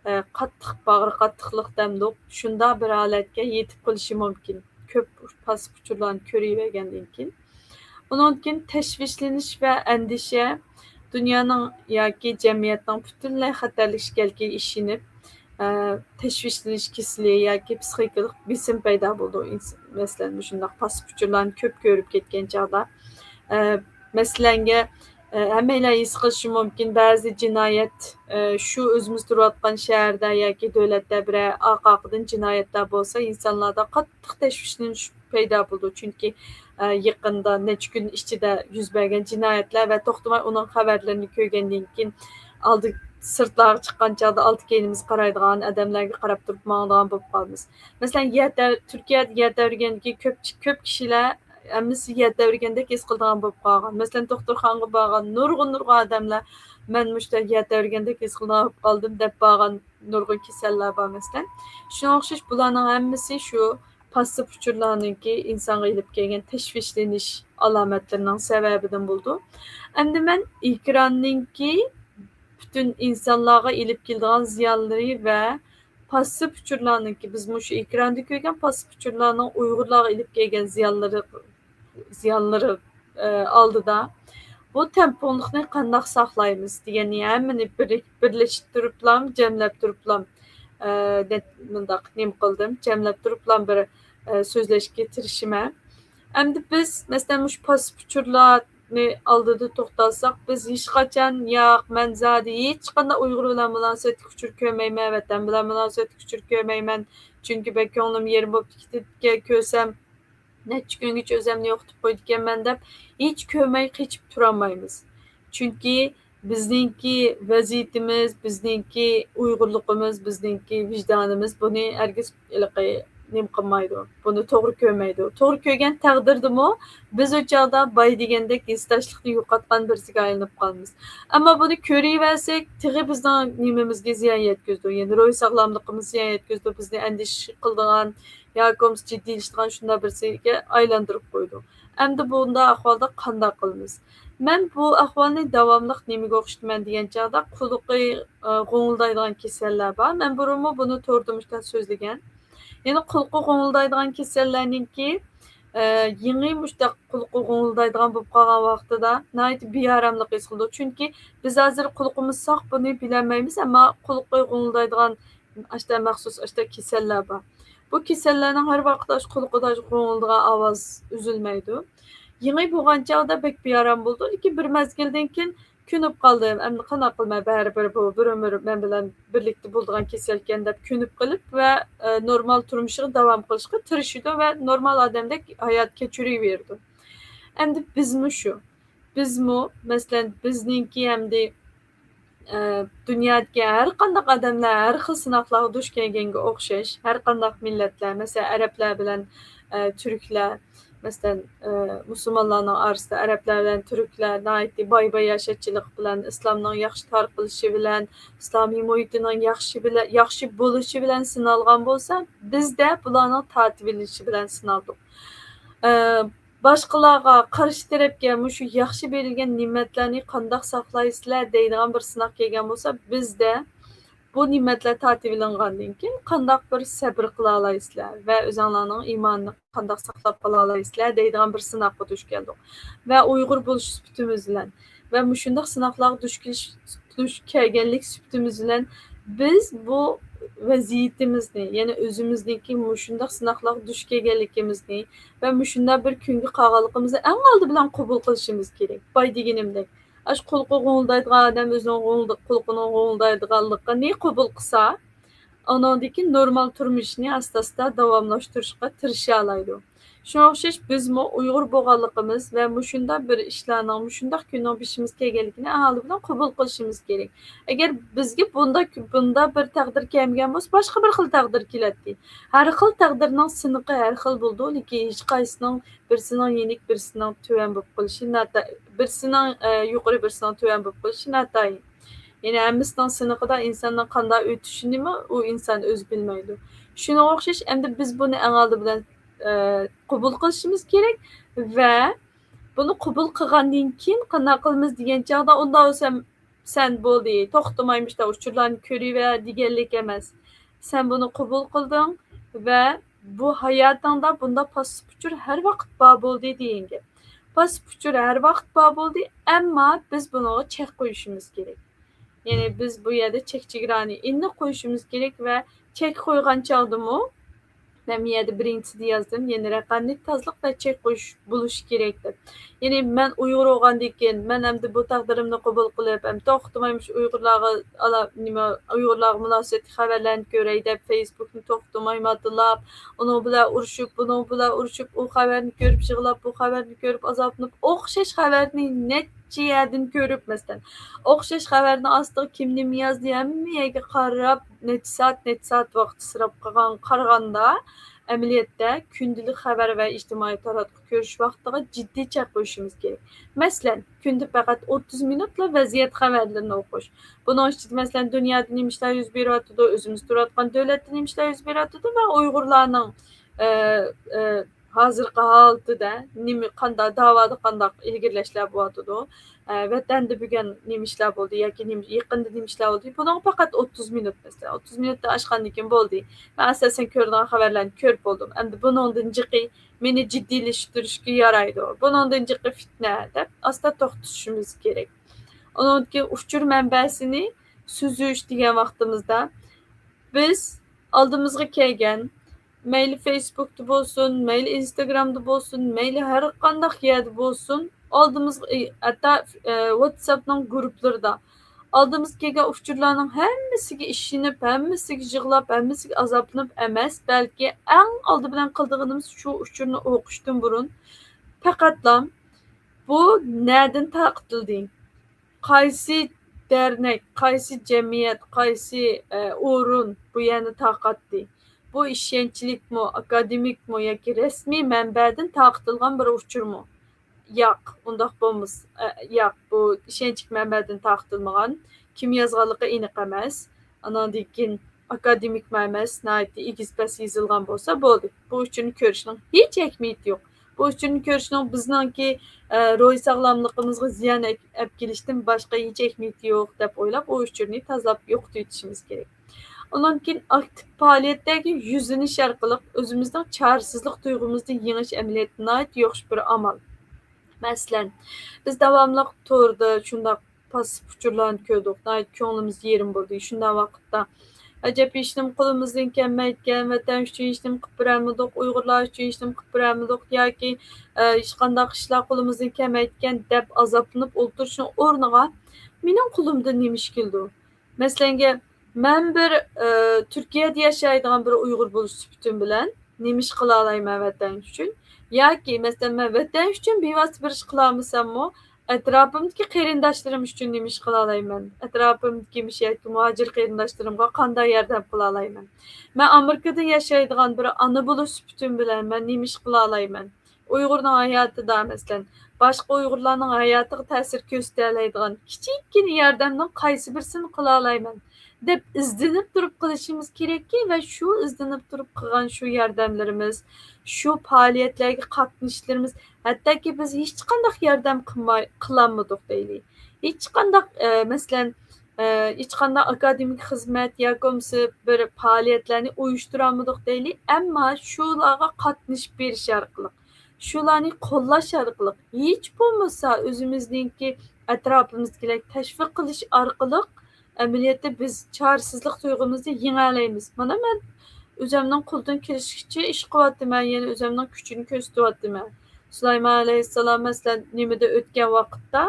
ئە، قاتتىق، باغرى قاتتىقلىق دەمدۇق، شۇنداق بىر ھالەتكە يېتىپ قېلىشى مۇمكىن. كۆپ پاسسىپ ئۇچۇرلارنى كۆرۈۋەرگەندىن كېيىن. ئۇنىڭدىن كېيىن تەشۋىشلىنىش ۋە ئەندىشە، دۇنيانىڭ ياكى جەمئىيەتنىڭ پۈتۈنلەي خەتەرلىك ئىكەنلىكىگە ئىشىنىپ، ئە، تەشۋىشلىنىش كېسىلى ياكى پسىخىكىلىق بېسىم پەيدا بولىدۇ. ئىنس-، مەسىلەن، مۇشۇنداق پاسسىپ ئۇچۇرلارنى كۆپ كۆرۈپ كەتكەن چاغدا، ئە، مەسىلەنگە، ئە، ھەممەيلەن ھېس قىلىشى مۇمكىن، بەزى جىنايەت، ئە، شۇ ئۆزىمىز تۇرۇۋاتقان شەھەردە ياكى دۆلەتتە بىرەر ئارقا-ئارقىدىن جىنايەتلەر بولسا، ئىنسانلاردا قاتتىق تەشۋىشلىنىش پەيدا بولىدۇ. چۈنكى، ئە، يېقىندا نەچچە كۈن ئىچىدە يۈز بەرگەن جىنايەتلەر ۋە توختىماي ئۇنىڭ خەۋەرلىرىنى كۆرگەندىن كېيىن، ئالدى سىرتلارغا چىققان چاغدا ئالدى كەينىمىزگە قارايدىغان ئادەملەرگە قاراپ تۇرۇپ ماڭىدىغان بولۇپ قالىمىز. مەسىلەن، يەر تەۋ-، تۈركىيەدە يەر تەۋرىگەندىكى كۆپ، كۆپ كىشىلەر ھەممىسى يەر تەۋرىگەندەك ھېس قىلىدىغان بولۇپ قالغان. مەسىلەن، دوختۇرخانىغا بارغان نۇرغۇن، نۇرغۇن ئادەملەر، «مەن مۇشۇنداق يەر تەۋرىگەندەك ھېس قىلىدىغان بولۇپ قالدىم» دەپ بارغان نۇرغۇن كېسەللەر بار، مەسىلەن. شۇنىڭغا ئوخشاش بۇلارنىڭ ھەممىسى شۇ پاسسىپ ئۇچۇرلارنىڭكى ئىنسانغا ئېلىپ كەلگەن تەشۋىشلىنىش ئالامەتلىرىنىڭ سەۋەبىدىن بولىدۇ. ئەمدى مەن ئېكراننىڭكى پۈتۈن ئىنسانلارغا ئېلىپ كېلىدىغان زىيانلىرى ۋە پاسسىپ ئۇچۇرلارنىڭكى، بىز مۇشۇ ئېكراندا كۆرگەن پاسسىپ ئۇچۇرلارنىڭ ئۇيغۇرلارغا ئېلىپ كەلگەن زىيانلىرى، زىيانلىرى، ئە، ئالدىدا بۇ تەڭپۇڭلۇقنى قانداق ساقلايمىز دېگەننى ھەممىنى بىر-، بىرلەشتۈرۈپلام، جەملەپ تۇرۇپلام، ئە، نە-، مۇنداق نېمە قىلدىم، جەملەپ تۇرۇپلام بىر، ئە، سۆزلەشكە تىرىشىمەن. ئەمدى بىز، مەسىلەن، مۇشۇ پاسسىپ ئۇچۇرلارنى ئالدىدا توختالساق، بىز ھېچقاچان، «ياق، مەن زادى ھېچقانداق ئۇيغۇر بىلەن مۇناسىۋەتلىك ئۇچۇر كۆرمەيمەن، ۋەتەن بىلەن مۇناسىۋەتلىك ئۇچۇر كۆرمەيمەن، چۈنكى بەك كۆڭلۈم يېرىم بوپتۇ كېتىدىكەن، كۆرسەم نەچچە كۈنگىچە ئۆزۈمنى يوقىتىپ قويىدىكەنمەن» دەپ ھېچ كۆرمەي قېچىپ تۇرالمايمىز. چۈنكى بىزنىڭكى ۋەزىيىتىمىز، بىزنىڭكى ئۇيغۇرلۇقىمىز، بىزنىڭكى ۋىجدانىمىز بۇنى ھەرگىز ھېلىقى نېمە قىلمايدۇ، بۇنى توغرا كۆرمەيدۇ. توغرا كۆرگەن تەقدىردىمۇ بىز ئۇ چاغدا باي دېگەندەك ھېسداشلىقنى يوقاتقان بىرسىگە ئايلىنىپ قالىمىز. ئەمما بۇنى كۆرۈۋەرسەك، تېخى بىزنىڭ نېمىمىزگە زىيان يەتكۈزىدۇ، يەنى روھىي ساغلاملىقىمىزغا زىيان يەتكۈزىدۇ، بىزنى ئەندىشە قىلىدىغان ياكى بولمىسا جىددىيلىشىدىغان شۇنداق بىرسىگە ئايلاندۇرۇپ قويىدۇ. ئەمدى بۇنداق ئەھۋالدا قانداق قىلىمىز؟ مەن بۇ ئەھۋالنى داۋاملىق نېمىگە ئوخشىتىمەن دېگەن چاغدا، قۇلىقى، ئە، غوڭۇلدايدىغان كېسەللەر بار. مەن بۇرۇنمۇ بۇنى توردا مۇشۇنداق سۆزلىگەن. يەنى قۇلىقى غوڭۇلدايدىغان كېسەللەرنىڭكى، ئە، يېڭى مۇشۇنداق قۇلىقى غوڭۇلدايدىغان بولۇپ قالغان ۋاقتىدا ناھايىتى بىئاراملىق ھېس قىلىدۇ. چۈنكى بىز ھازىر قۇلىقىمىز ساق، بۇنى بىلەلمەيمىز، ئەمما قۇلىقى غوڭۇلدايدىغان ئاشتا مەخسۇس ئاشتا كېسەللەر بار. بۇ كېسەللەرنىڭ ھەر ۋاقىت ئاشۇ قۇلىقىدا غوڭۇلدىغان ئاۋاز ئۈزۈلمەيدۇ. يېڭى بولغان چاغدا بەك بىئارام بولىدۇ، لېكىن بىر مەزگىلدىن كېيىن كۆنۈپ قالدىم. ئەمدى قانداق قىلىمەن، بەرىبىر بۇ بىر ئۆمۈر مەن بىلەن بىرلىكتە بولىدىغان كېسەلكەن دەپ كۆنۈپ قېلىپ ۋە، ئە، نورمال تۇرمۇشىغا داۋام قىلىشقا تىرىشىدۇ ۋە نورمال ئادەمدەك ھايات كەچۈرۈۋېرىدۇ. ئەمدى بىزمۇ شۇ. بىزمۇ، مەسىلەن، بىزنىڭكى ئەمدى، ئە، دۇنيادىكى ھەر قانداق ئادەملەر ھەر خىل سىناقلارغا دۇچ كەلگەنگە ئوخشاش، ھەر قانداق مىللەتلەر، مەسىلەن، ئەرەبلەر بىلەن، ئە، تۈركلەر، مەسىلەن، ئە، مۇسۇلمانلارنىڭ ئارىسىدا ئەرەبلەر بىلەن تۈركلەر ناھايىتى باي-باياشاتچىلىق بىلەن، ئىسلامنىڭ ياخشى تارقىلىشى بىلەن، ئىسلامىي مۇھىتىنىڭ ياخشى بىلەن، ياخشى بولۇشى بىلەن سىنالغان بولسا، بىزدە بۇلارنىڭ تارتىۋېلىنىشى بىلەن سىنالدۇق. ئە، باشقىلارغا، قارشى تەرەپكە مۇشۇ ياخشى بېرىلگەن نېمەتلەرنى قانداق ساقلايسىلەر دەيدىغان بىر سىناق كەلگەن بولسا، بىزدە بۇ نېمەتلەر تارتىۋېلىنغاندىن كېيىن قانداق بىر سەبرى قىلالايسىلەر ۋە ئۆزۈڭلارنىڭ ئىمانىنى قانداق ساقلاپ قالالايسىلەر دەيدىغان بىر سىناققا دۇچ كەلدۇق. ۋە ئۇيغۇر بولۇش سۈپىتىمىز بىلەن ۋە مۇشۇنداق سىناقلارغا دۇچ كېلىش، دۇچ كەلگەنلىك سۈپىتىمىز بىلەن بىز بۇ ۋەزىيىتىمىزنى، يەنى ئۆزىمىزنىڭكى مۇشۇنداق سىناقلارغا دۇچ كەلگەنلىكىمىزنى ۋە مۇشۇنداق بىر كۈنگە قالغانلىقىمىزنى ئەڭ ئالدى بىلەن قوبۇل قىلىشىمىز كېرەك. باي دېگىنىمدەك، ئاشۇ قۇلىقى غوڭۇلدايدىغان ئادەم ئۆزىنىڭ غوڭۇلدا-، قۇلىقىنىڭ غوڭۇلدايدىغانلىقىنى قوبۇل قىلسا، ئانىڭدىن كېيىن نورمال تۇرمۇشىنى ئاستا-ئاستا داۋاملاشتۇرۇشقا تىرىشالايدۇ. شۇنىڭغا ئوخشاش بىزمۇ ئۇيغۇر بولغانلىقىمىز ۋە مۇشۇنداق بىر ئىشلارنىڭ، مۇشۇنداق كۈننىڭ بېشىمىزغا كەلگەنلىكىنى ئەڭ ئالدى بىلەن قوبۇل قىلىشىمىز كېرەك. ئەگەر بىزگە بۇنداق، بۇنداق بىر تەقدىر كەلمىگەن بولسا، باشقا بىر خىل تەقدىر كېلەتتى. ھەر خىل تەقدىرنىڭ سىنىقى ھەر خىل بولىدۇ، لېكىن ھېچقايسىنىڭ بىرسىنىڭ يېنىك، بىرسىنىڭ تۆۋەن بولۇپ قېلىشى ناتا-، بىرسىنىڭ، ئە، يۇقىرى، بىرسىنىڭ تۆۋەن بولۇپ قېلىشى ناتايىن. يەنى ھەممىسىنىڭ سىنىقىدا ئىنساننىڭ قانداق ئۆتۈشىنىمۇ ئۇ ئىنسان ئۆزى بىلمەيدۇ. شۇنىڭغا ئوخشاش، ئەمدى بىز بۇنى ئەڭ ئالدى بىلەن، ئە، قوبۇل قىلىشىمىز كېرەك ۋە بۇنى قوبۇل قىلغاندىن كېيىن قانداق قىلىمىز دېگەن چاغدا، ئۇنداق بولسا سەن بولدى، توختىماي مۇشۇنداق ئۇچۇرلارنى كۆرۈۋەر دېگەنلىك ئەمەس. سەن بۇنى قوبۇل قىلدىڭ ۋە بۇ ھاياتىڭدا بۇنداق پاسسىپ ئۇچۇر ھەر ۋاقىت بار بولدى دېگەن گەپ. پاسسىپ ئۇچۇر ھەر ۋاقىت بار بولدى، ئەمما بىز بۇنىڭغا چەك قويۇشىمىز كېرەك. يەنى بىز بۇ يەردە چەك چېگرانى ئېنىق قويۇشىمىز كېرەك ۋە چەك قويغان چاغدىمۇ، مەن بۇ يەردە بىرىنچىسىدە يازدىم، يەنى رەقەملىك تازىلىق ۋە چەك قويۇش بولۇشى كېرەك دەپ. يەنى مەن ئۇيغۇر بولغاندىن كېيىن، مەن ئەمدى بۇ تەقدىرىمنى قوبۇل قىلىپ، ئەمدى توختىماي مۇشۇ ئۇيغۇرلارغا ئالا-، نېمە، ئۇيغۇرلارغا مۇناسىۋەتلىك خەۋەرلەرنى كۆرەي دەپ، فېيسبۇكنى توختىماي ماتىلاپ، ئۇنىڭ بىلەن ئۇرۇشۇپ، بۇنىڭ بىلەن ئۇرۇشۇپ، ئۇ خەۋەرنى كۆرۈپ يىغلاپ، بۇ خەۋەرنى كۆرۈپ ئازابلىنىپ، ئوخشاش خەۋەرنى نەچچە يەردىن كۆرۈپ، مەسىلەن، ئوخشاش خەۋەرنىڭ ئاستىغا كىم نېمە يازدى، ھەممە يەرگە قاراپ، نەچچە سائەت، نەچچە سائەت ۋاقىت ئىسراپ قىلغان، قارىغاندا، ئەمەلىيەتتە كۈندىلىك خەۋەر ۋە ئىجتىمائىي تاراتقۇ كۆرۈش ۋاقتىغا جىددىي چەك قويۇشىمىز كېرەك. مەسىلەن، كۈندە پەقەت ئوتتۇز مىنۇتلا ۋەزىيەت خەۋەرلىرىنى ئوقۇش. بۇنىڭ ئىچىدە، مەسىلەن، دۇنيادا نېمە ئىشلار يۈز بېرىۋاتىدۇ، ئۆزىمىز تۇرۇۋاتقان دۆلەتتە نېمە ئىشلار يۈز بېرىۋاتىدۇ ۋە ئۇيغۇرلارنىڭ، ئە، ئە، ھازىرقى ھالىتىدە نېمە، قانداق، داۋادا قانداق ئىلگىرىلەشلەر بولۇۋاتىدۇ، ئە، ۋەتەندە بۈگۈن نېمە ئىشلار بولدى ياكى نېمە، يېقىندا نېمە ئىشلار بولدى، بۇنىڭغا پەقەت ئوتتۇز مىنۇت، مەسىلەن، ئوتتۇز مىنۇتتىن ئاشقاندىن كېيىن بولدى. مەن ئاساسەن كۆرىدىغان خەۋەرلەرنى كۆرۈپ بولدۇم. ئەمدى بۇنىڭدىن جىقى مېنى جىددىيلەشتۈرۈشكە يارايدۇ. بۇنىڭدىن جىقى فىتنە دەپ ئاستا توختىتىشىمىز كېرەك. ئۇنىڭدىن كېيىن ئۇچۇر مەنبەسىنى سۈزۈش دېگەن ۋاقتىمىزدا بىز ئالدىمىزغا كەلگەن، مەيلى فېيسبۇكتا بولسۇن، مەيلى ئىنستاگرامدا بولسۇن، مەيلى ھەر قانداق يەردە بولسۇن، ئالدىمىزغا، ئى، ھەتتا، ئى، ۋاتساپنىڭ گۇرۇپلىرىدا ئالدىمىزغا كەلگەن ئۇچۇرلارنىڭ ھەممىسىگە ئىشىنىپ، ھەممىسىگە يىغلاپ، ھەممىسىگە ئازابلىنىپ ئەمەس، بەلكى ئەڭ ئالدى بىلەن قىلىدىغىنىمىز شۇ ئۇچۇرنى ئوقۇشتىن بۇرۇن پەقەتلا بۇ نەدىن تارقىتىلدى؟ قايسى دەرنەك، قايسى جەمئىيەت، قايسى، ئە، ئورۇن بۇ يەرنى تارقاتتى؟ بۇ ئىشەنچلىكمۇ، ئاكادېمىكمۇ ياكى رەسمىي مەنبەدىن تارقىتىلغان بىر ئۇچۇرمۇ؟ ياق، ئۇنداق بولمىسا، ئە، ياق، بۇ ئىشەنچلىك مەنبەدىن تارقىتىلمىغان، كىم يازغانلىقى ئېنىق ئەمەس. ئاناندىن كېيىن ئاكادېمىكمۇ ئەمەس، ناھايىتى ئېگىز-پەس يېزىلغان بولسا بولدى. بۇ ئۇچۇرنى كۆرۈشنىڭ ھېچ ئەھمىيىتى يوق. بۇ ئۇچۇرنى كۆرۈشنىڭ بىزنىڭكى، ئە، روھىي ساغلاملىقىمىزغا زىيان ئەك-، ئەپ كېلىشتىن باشقا ھېچ ئەھمىيىتى يوق دەپ ئويلاپ، ئۇ ئۇچۇرنى تازىلاپ يوقىتىۋېتىشىمىز كېرەك. ئۇنىڭدىن كېيىن ئاكتىپ پائالىيەتلەرگە يۈزلىنىش ئارقىلىق ئۆزىمىزنىڭ چارىسىزلىق تۇيغۇمىزنى يېڭىش ئەمەلىيەتتە ناھايىتى ياخشى بىر ئامال. مەسىلەن، بىز داۋاملىق توردا شۇنداق پاسسىپ ئۇچۇرلارنى كۆردۇق، ناھايىتى كۆڭلىمىز يېرىم بولدى. شۇنداق ۋاقىتتا، ئەجەب، ھېچنېمە قولىمىزدىن كەلمەيدىكەن، ۋەتەن ئۈچۈن ھېچنېمە قىلىپ بېرەلمىدۇق، ئۇيغۇرلار ئۈچۈن ھېچنېمە قىلىپ بېرەلمىدۇق ياكى، ئە، ھېچقانداق ئىشلار قولىمىزدىن كەلمەيدىكەن دەپ ئازابلىنىپ ئولتۇرۇشنىڭ ئورنىغا، مېنىڭ قولۇمدىن نېمە ئىش كېلىدۇ؟ مەسىلەنگە، مەن بىر، ئە، تۈركىيەدە ياشايدىغان بىر ئۇيغۇر بولۇش سۈپىتىم بىلەن نېمە ئىش قىلالايمەن ۋەتەن ئۈچۈن؟ ياكى، مەسىلەن، مەن ۋەتەن ئۈچۈن بىۋاسىتە بىر ئىش قىلالمىساممۇ، ئەتراپىمدىكى قېرىنداشلىرىم ئۈچۈن نېمە ئىش قىلالايمەن؟ ئەتراپىمدىكى مۇشۇ يەردىكى مۇھاجىر قېرىنداشلىرىمغا قانداق ياردەم قىلالايمەن؟ مەن ئامېرىكىدا ياشايدىغان بىر ئانا بولۇش سۈپىتىم بىلەن مەن نېمە ئىش قىلالايمەن؟ ئۇيغۇرنىڭ ھاياتىدا، مەسىلەن، باشقا ئۇيغۇرلارنىڭ ھاياتىغا تەسىر كۆرسىتەلەيدىغان كىچىككىنە ياردەمنىڭ قايسى بىرسىنى قىلالايمەن دەپ ئىزدىنىپ تۇرۇپ قىلىشىمىز كېرەككى، ۋە شۇ ئىزدىنىپ تۇرۇپ قىلغان شۇ ياردەملىرىمىز، شۇ پائالىيەتلەرگە قاتنىشىشلىرىمىز، ھەتتاكى بىز ھېچقانداق ياردەم قىلماي، قىلالمىدۇق دەيلى. ھېچقانداق، ئە، مەسىلەن، ئە، ھېچقانداق ئاكادېمىك خىزمەت ياكى بولمىسا بىر پائالىيەتلەرنى ئۇيۇشتۇرالمىدۇق دەيلى، ئەمما شۇلارغا قاتنىشىپ بېرىش ئارقىلىق، شۇلارنى قوللاش ئارقىلىق، ھېچ بولمىسا ئۆزىمىزنىڭكى ئەتراپىمىزدىكىلەرگە تەشۋىق قىلىش ئارقىلىق، ئەمەلىيەتتە بىز چارىسىزلىق تۇيغۇمىزنى يېڭەلەيمىز. مانا مەن ئۆزۈمنىڭ قولىدىن كېلىشىچە ئىش قىلىۋاتىمەن، يەنى ئۆزۈمنىڭ كۈچىنى كۆرسىتىۋاتىمەن. سۇلايمان ئەلەيھىسسالام، مەسىلەن، نېمىدە ئۆتكەن ۋاقىتتا،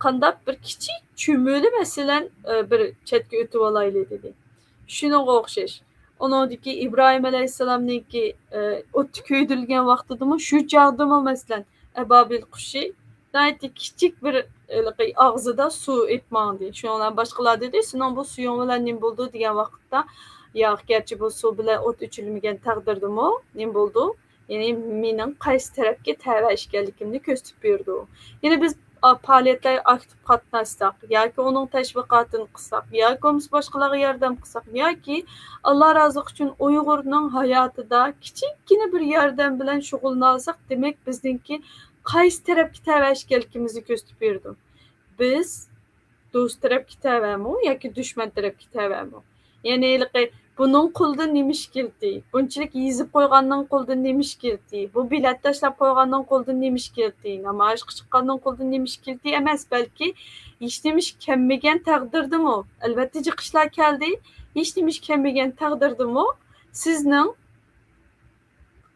قانداق بىر كىچىك چۈمۈلە، مەسىلەن، ئە، بىر چەتكە ئۆتۈۋالايلى دېدى. شۇنىڭغا ئوخشاش. ئۇنىڭدىكى ئىبراھىم ئەلەيھىسسالامنىڭكى، ئە، ئوتتا كۆيدۈرۈلگەن ۋاقتىدىمۇ، شۇ چاغدىمۇ، مەسىلەن، ئەبابىل قۇشى ناھايىتى كىچىك بىر، ھېلىقى ئاغزىدا سۇ ئېلىپ ماڭدى. شۇنىڭ بىلەن باشقىلار دېدى، سېنىڭ بۇ سۇيۇڭ بىلەن نېمە بولىدۇ دېگەن ۋاقىتتا، ياق، گەرچە بۇ سۇ بىلەن ئوت ئۆچۈرۈلمىگەن تەقدىردىمۇ نېمە بولىدۇ؟ يەنى مېنىڭ قايسى تەرەپكە تەۋە ئىكەنلىكىمنى كۆرسىتىپ بېرىدۇ. يەنى بىز، ئا، پائالىيەتلەرگە ئاكتىپ قاتناشساق ياكى ئۇنىڭ تەشۋىقاتىنى قىلساق ياكى بولمىسا باشقىلارغا ياردەم قىلساق ياكى ئاللا رازىلىقى ئۈچۈن ئۇيغۇرنىڭ ھاياتىدا كىچىككىنە بىر ياردەم بىلەن شۇغۇللىنالىساق، دېمەك بىزنىڭكى قايسى تەرەپكە تەۋە ئىكەنلىكىمىزنى كۆرسىتىپ بېرىدۇ. بىز دوست تەرەپكە تەۋەمۇ ياكى دۈشمەن تەرەپكە تەۋەمۇ؟ يەنى ھېلىقى بۇنىڭ قولىدىن نېمە ئىش كەلدى؟ بۇنچىلىك يېزىپ قويغاننىڭ قولىدىن نېمە ئىش كەلدى؟ بۇ بېلەت تاشلاپ قويغاننىڭ قولىدىن نېمە ئىش كەلدى؟ نامايىشقا چىققاننىڭ قولىدىن نېمە ئىش كەلدى؟ ئەمەس، بەلكى ھېچنېمە ئىش كەلمىگەن تەقدىردىمۇ، ئەلۋەتتە، جىق ئىشلار كەلدى. ھېچنېمە ئىش كەلمىگەن تەقدىردىمۇ سىزنىڭ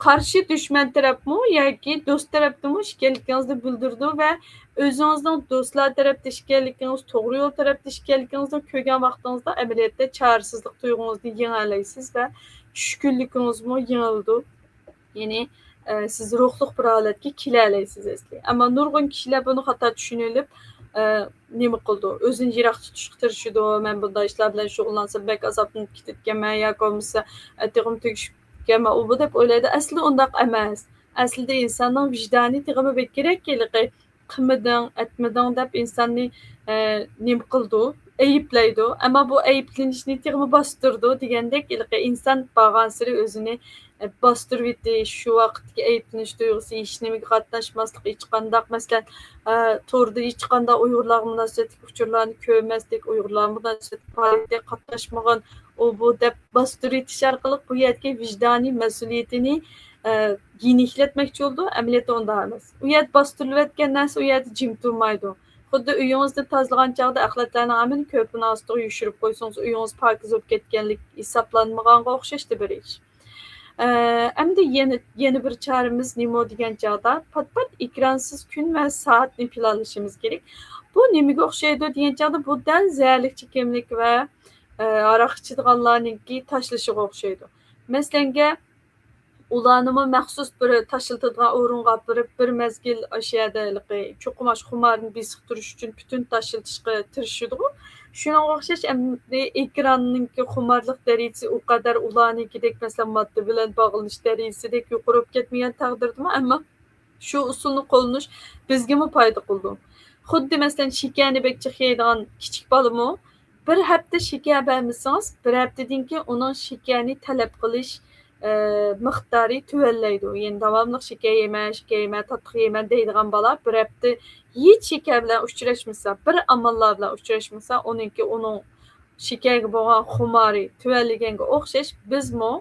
قارشى دۈشمەن تەرەپمۇ ياكى دوست تەرەپتىمۇ ئىكەنلىكىڭىزنى بىلدۈرىدۇ ۋە ئۆزىڭىزنىڭ دوستلار تەرەپتە ئىكەنلىكىڭىز، توغرا يول تەرەپتە ئىكەنلىكىڭىزنى كۆرگەن ۋاقتىڭىزدا ئەمەلىيەتتە چارىسىزلىق تۇيغۇڭىزنى يېڭەلەيسىز ۋە چۈشكۈنلۈكىڭىزمۇ يېڭىلىدۇ. يەنى، ئە، سىز روھلۇق بىر ھالەتكە كېلەلەيسىز ئەسلى. ئەمما نۇرغۇن كىشىلەر بۇنى خاتا چۈشىنىۋېلىپ، ئە، نېمە قىلىدۇ؟ ئۆزىنى يىراق تۇتۇشقا تىرىشىدۇ. مەن بۇنداق ئىشلار بىلەن شۇغۇللانسام بەك ئازابلىنىپ كېتىدىكەنمەن ياكى بولمىسا، ئە، تېخىمۇ تۈگىشىپ كېتىدىكەنمەن، ئۇ بۇ دەپ ئويلايدۇ. ئەسلىدە ئۇنداق ئەمەس. ئەسلىدە ئىنساننىڭ ۋىجدانى تېخىمۇ بەك كېرەك، ھېلىقى قىلمىدىڭ، ئەتمىدىڭ دەپ ئىنساننى، ئە، نېمە قىلىدۇ؟ ئەيىبلەيدۇ. ئەمما بۇ ئەيىبلىنىشنى تېخىمۇ باستۇرىدۇ دېگەندەك، ھېلىقى ئىنسان بارغانسېرى ئۆزىنى، ئە، باستۇرۇۋېتىش، شۇ ۋاقىتتىكى ئەيىبلىنىش تۇيغۇسى، ھېچنېمىگە قاتناشماسلىق، ھېچقانداق، مەسىلەن، ئە، توردا ھېچقانداق ئۇيغۇرلارغا مۇناسىۋەتلىك ئۇچۇرلارنى كۆرمەسلىك، ئۇيغۇرلارغا مۇناسىۋەتلىك پائالىيەتكە قاتناشمىغان، ئۇ بۇ دەپ باستۇرۇۋېتىش ئارقىلىق بۇ يەردىكى ۋىجدانىي مەسئۇلىيىتىنى، ئە، يېنىكلەتمەكچى بولىدۇ، ئەمەلىيەتتە ئۇنداق ئەمەس. ئۇ يەردە باستۇرۇلۇۋەتكەن نەرسە ئۇ يەردە جىم تۇرمايدۇ. خۇددى ئۆيىڭىزنى تازىلىغان چاغدا ئەخلەتلەرنىڭ ھەممىنى كۆرپىنىڭ ئاستىغا يوشۇرۇپ قويسىڭىز، ئۆيىڭىز پاكىز بولۇپ كەتكەنلىك ھېسابلانمىغانغا ئوخشاشتى بىر ئىش. ئە، ئەمدى يەنە، يەنە بىر چارىمىز نېمە دېگەن چاغدا، پات-پات ئېكرانسىز كۈن ۋە سائەتنى پىلانلىشىمىز كېرەك. بۇ نېمىگە ئوخشايدۇ دېگەن چاغدا، بۇ دەل زەھەرلىك چېكىملىك ۋە، ئە، ھاراق ئىچىدىغانلارنىڭكى تاشلىشىغا ئوخشايدۇ. مەسىلەنگە، ئۇلارنىمۇ مەخسۇس بىر تاشلىتىدىغان ئورۇنغا ئاپىرىپ، بىر مەزگىل ئاشۇ يەردە ھېلىقى چوقۇم ئاشۇ خۇمارنى بېسىق تۇرۇش ئۈچۈن پۈتۈن تاشلىتىشقا تىرىشىدىغۇ. شۇنىڭغا ئوخشاش، ئەمدى ئېكراننىڭكى خۇمارلىق دەرىجىسى ئۇ قەدەر ئۇلارنىڭكىدەك، مەسىلەن، ماددا بىلەن باغلىنىش دەرىجىسىدەك يۇقىرى بولۇپ كەتمىگەن تەقدىردىمۇ، ئەمما شۇ ئۇسۇلنى قوللىنىش بىزگىمۇ پايدا قىلىدۇ. خۇددى، مەسىلەن، شېكەرنى بەك جىق يەيدىغان كىچىك بالىمۇ بىر ھەپتە شېكەر بەرمىسىڭىز، بىر ھەپتىدىن كېيىن ئۇنىڭ شېكەرنى تەلەپ قىلىش، ئە، مىقدارى تۆۋەنلەيدۇ. يەنى داۋاملىق شېكەر يېمە، شېكەر يېمە، تاتلىق يېمە دەيدىغان بالا بىر ھەپتە ھېچ شېكەر بىلەن ئۇچراشمىسا، بىر ئاماللار بىلەن ئۇچراشمىسا، ئۇنىڭكى، ئۇنىڭ شېكەرگە بولغان خۇمارى تۆۋەنلىگەنگە ئوخشاش، بىزمۇ،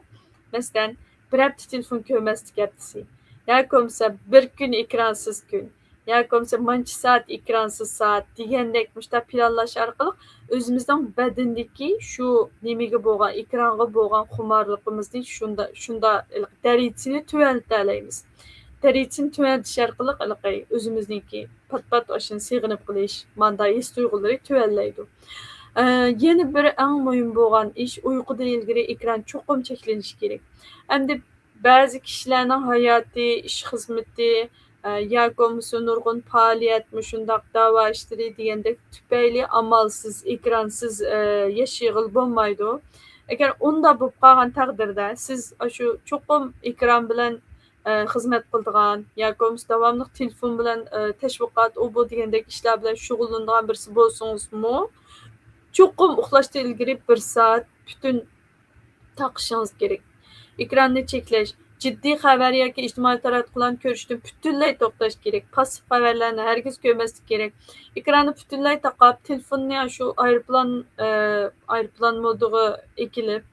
مەسىلەن، بىر ھەپتە تېلېفون كۆرمەسلىك ھەپتىسى ياكى بولمىسا بىر كۈن ئېكرانسىز كۈن ياكى بولمىسا مانچە سائەت ئېكرانسىز سائەت دېگەندەك مۇشۇنداق پىلانلاش ئارقىلىق ئۆزىمىزنىڭ بەدىنىدىكى شۇ نېمىگە بولغان، ئېكرانغا بولغان خۇمارلىقىمىزنى شۇندا-، شۇنداق دەرىجىسىنى تۆۋەنلىتەلەيمىز. دەرىجىسىنى تۆۋەنلىتىش ئارقىلىق ھېلىقى ئۆزىمىزنىڭكى پات-پات ئاشۇنى سېغىنىپ قېلىش، ماندا ھېس تۇيغۇلىرى تۆۋەنلەيدۇ. ئە، يەنە بىر ئەڭ مۇھىم بولغان ئىش، ئۇيقۇدىن ئىلگىرى ئېكران چوقۇم چەكلىنىشى كېرەك. ئەمدى بەزى كىشىلەرنىڭ ھاياتى، ئىش خىزمىتى، ئە، ياكى بولمىسا نۇرغۇن پائالىيەت، مۇشۇنداق داۋا ئىشلىرى دېگەندەك تۈپەيلى ئامالسىز، ئېكرانسىز، ئە، ياشىغىلى بولمايدۇ. ئەگەر ئۇنداق بولۇپ قالغان تەقدىردە، سىز ئاشۇ چوقۇم ئېكران بىلەن، ئە، خىزمەت قىلىدىغان ياكى بولمىسا داۋاملىق تېلېفون بىلەن، ئە، تەشۋىقات، ئۇ بۇ دېگەندەك ئىشلار بىلەن شۇغۇللىنىدىغان بىرسى بولسىڭىزمۇ، چوقۇم ئۇخلاشتىن ئىلگىرى بىر سائەت پۈتۈن تاقىشىڭىز كېرەك. ئېكراننى چەكلەش. جىددىي خەۋەر ياكى ئىجتىمائىي تاراتقۇلارنى كۆرۈشتىن پۈتۈنلەي توختاش كېرەك. پاسسىپ خەۋەرلەرنى ھەرگىز كۆرمەسلىك كېرەك. ئېكراننى پۈتۈنلەي تاقاپ، تېلېفوننى شۇ ئايروپىلان، ئە، ئايروپىلان مودىغا ئېكىلىپ،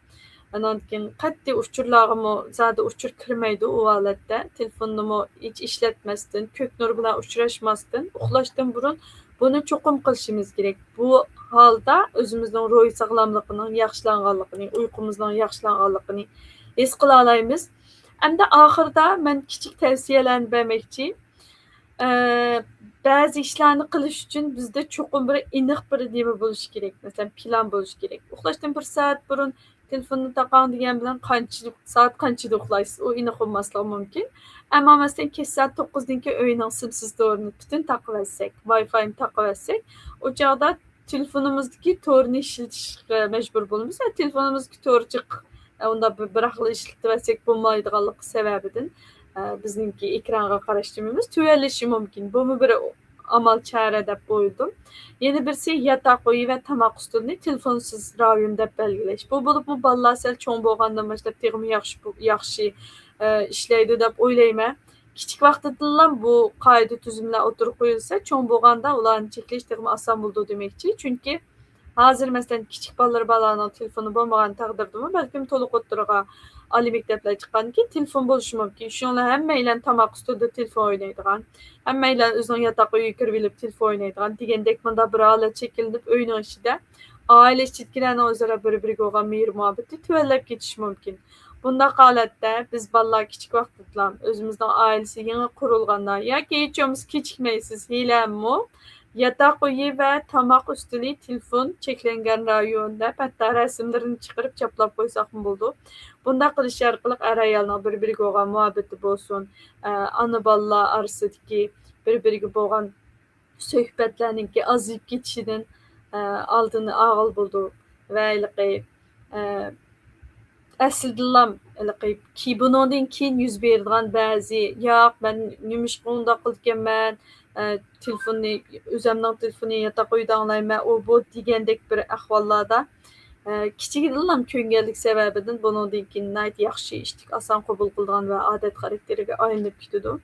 ئانان كېيىن قەتئىي ئۇچۇرلارغىمۇ زادى ئۇچۇر كىرمەيدۇ ئۇ ھالەتتە. تېلېفوننىمۇ ھېچ ئىشلەتمەستىن، كۆك نۇر بىلەن ئۇچراشماستىن، ئۇخلاشتىن بۇرۇن بۇنى چوقۇم قىلىشىمىز كېرەك. بۇ ھالدا ئۆزىمىزنىڭ روھىي ساغلاملىقىنىڭ ياخشىلانغانلىقىنى، ئۇيقۇمىزنىڭ ياخشىلانغانلىقىنى ھېس قىلالايمىز. ئەمدى ئاخىرىدا مەن كىچىك تەۋسىيەلەرنى بەرمەكچى. ئە، بەزى ئىشلارنى قىلىش ئۈچۈن بىزدە چوقۇم بىر ئېنىق بىر نېمە بولۇشى كېرەك، مەسىلەن، پىلان بولۇشى كېرەك. ئۇخلاشتىن بىر سائەت بۇرۇن تېلېفوننى تاقاڭ دېگەن بىلەن قانچە، سائەت قانچىدە ئۇخلايسىز، ئۇ ئېنىق بولماسلىقى مۇمكىن. ئەمما، مەسىلەن، كەچ سائەت توققۇزدىن كېيىن ئۆينىڭ سىمسىز تورىنى پۈتۈن تاقىۋەتسەك، ۋاي فاينى تاقىۋەتسەك، ئۇ چاغدا تېلېفونىمىزدىكى تورنى ئىشلىتىشكە مەجبۇر بولىمىز. ھە، تېلېفونىمىزدىكى تور جىق، ئە، ئۇنداق بىر، بىراقلا ئىشلىتىۋەتسەك بولمايدىغانلىقى سەۋەبىدىن، ئە، بىزنىڭكى ئېكرانغا قاراش تېمىمىز تۆۋەنلىشى مۇمكىن. بۇمۇ بىر ئامال چارە دەپ ئويلىدىم. يەنە بىرسى، ياتاق ئۆيى ۋە تاماق ئۈستىلىنى تېلېفونسىز رايون دەپ بەلگىلەش. بۇ بولۇپمۇ بالىلار سەل چوڭ بولغاندىن باشلاپ تېخىمۇ ياخشى، ياخشى، ئە، ئىشلەيدۇ دەپ ئويلايمەن. كىچىك ۋاقتىدىنلا بۇ قائىدە تۈزۈملەر ئوتتۇرىغا قويۇلسا، چوڭ بولغاندا ئۇلارنى چەكلەش تېخىمۇ ئاسان بولىدۇ دېمەكچى. چۈنكى ھازىر، مەسىلەن، كىچىك بالىلىرى، بالىلارنىڭ تېلېفونى بولمىغان تەقدىردىمۇ، بەلكىم تولۇق ئوتتۇرىغا، ئالىي مەكتەپلەر چىققاندىن كېيىن تېلېفون بولۇشى مۇمكىن. شۇنىڭ بىلەن ھەممەيلەن تاماق ئۈستىدە تېلېفون ئوينايدىغان، ھەممەيلەن ئۆزىنىڭ ياتاق ئۆيىگە كىرىۋېلىپ تېلېفون ئوينايدىغان دېگەندەك مۇنداق بىر ھالەت شەكىللىنىپ، ئۆينىڭ ئىچىدە ئائىلە ئىچىدىكىلەرنىڭ ئۆزئارا بىر-بىرىگە بولغان مېھىر-مۇھەببىتى تۆۋەنلەپ كېتىشى مۇمكىن. بۇنداق ھالەتتە بىز بالىلار كىچىك ۋاقتىدىلا ئۆزىمىزنىڭ ئائىلىسى يېڭى قۇرۇلغاندا ياكى ھېچ بولمىسا كېچىكمەيسىز، ھېلىمۇ ياتاق ئۆيى ۋە تاماق ئۈستىلى تېلېفون چەكلەنگەن رايون دەپ ھەتتا رەسىملىرىنى چىقىرىپ چاپلاپ قويساقمۇ بولىدۇ. بۇنداق قىلىش ئارقىلىق ئەر-ئايالنىڭ بىر-بىرىگە بولغان مۇھەببىتى بولسۇن، ئانا-بالىلار ئارىسىدىكى بىر-بىرىگە بولغان سۆھبەتلەرنىڭكى ئازىيىپ كېتىشىدىن، ئە، ئالدىنى ئالغىلى بولىدۇ ۋە ھېلىقى، ئە، ئەسلىدىنلا ھېلىقى كى-، بۇنىڭدىن كېيىن يۈز بېرىدىغان بەزى، «ياق، مەن نېمىشقا ئۇنداق قىلىدىكەنمەن؟ ئە، تېلېفوننى، ئۆزەمنىڭ تېلېفونى ياتاق ئۆيدە ئاڭلايمەن، ئۇ، بۇ» دېگەندەك بىر ئەھۋاللاردا، ئە، كىچىكىدىنلا كۆنگەنلىك سەۋەبىدىن بۇنىڭدىن كېيىن ناھايىتى ياخشى ئىشتىك ئاسان قوبۇل قىلىدىغان ۋە ئادەت خاراكتېرىگە ئايلىنىپ كېتىدۇ.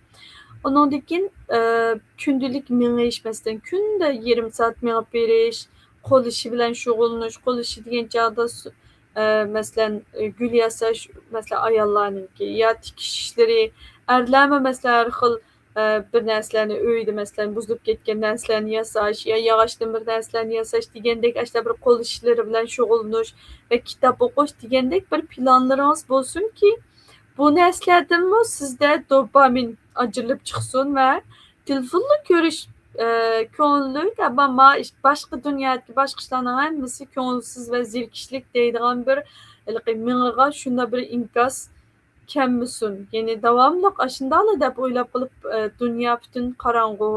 ئۇنىڭدىن كېيىن، ئە، كۈندىلىك مېڭىش، مەسىلەن، كۈندە يېرىم سائەت مېڭىپ بېرىش، قول ئىشى بىلەن شۇغۇللىنىش، قول ئىشى دېگەن چاغدا سۇ-، ئە، مەسىلەن، ئە، گۈل ياساش، مەسىلەن، ئاياللارنىڭكى يا تىكىش ئىشلىرى، ئەرلەرمۇ، مەسىلەن، ھەر خىل، ئە، بىر نەرسىلەرنى ئۆيدە، مەسىلەن، بۇزۇلۇپ كەتكەن نەرسىلەرنى ياساش يا ياغاچتىن بىر نەرسىلەرنى ياساش دېگەندەك، ئاشۇنداق بىر قول ئىشلىرى بىلەن شۇغۇللىنىش ۋە كىتاب ئوقۇش دېگەندەك بىر پىلانلىرىڭىز بولسۇنكى، بۇ نەرسىلەردىنمۇ سىزدە دوپامىن ئاجرىلىپ چىقسۇن ۋە تېلېفونلا كۆرۈش، ئە، كۆڭۈللۈك، ئەمما ما-، باشقا دۇنيادىكى باشقا ئىشلارنىڭ ھەممىسى كۆڭۈلسىز ۋە زېرىكىشلىك دەيدىغان بىر ھېلىقى مېڭىغا شۇنداق بىر ئىنكاس كەممىسۇن. يەنى داۋاملىق ئاشۇنداقلا دەپ ئويلاپ قېلىپ، ئە، دۇنيا پۈتۈن قاراڭغۇ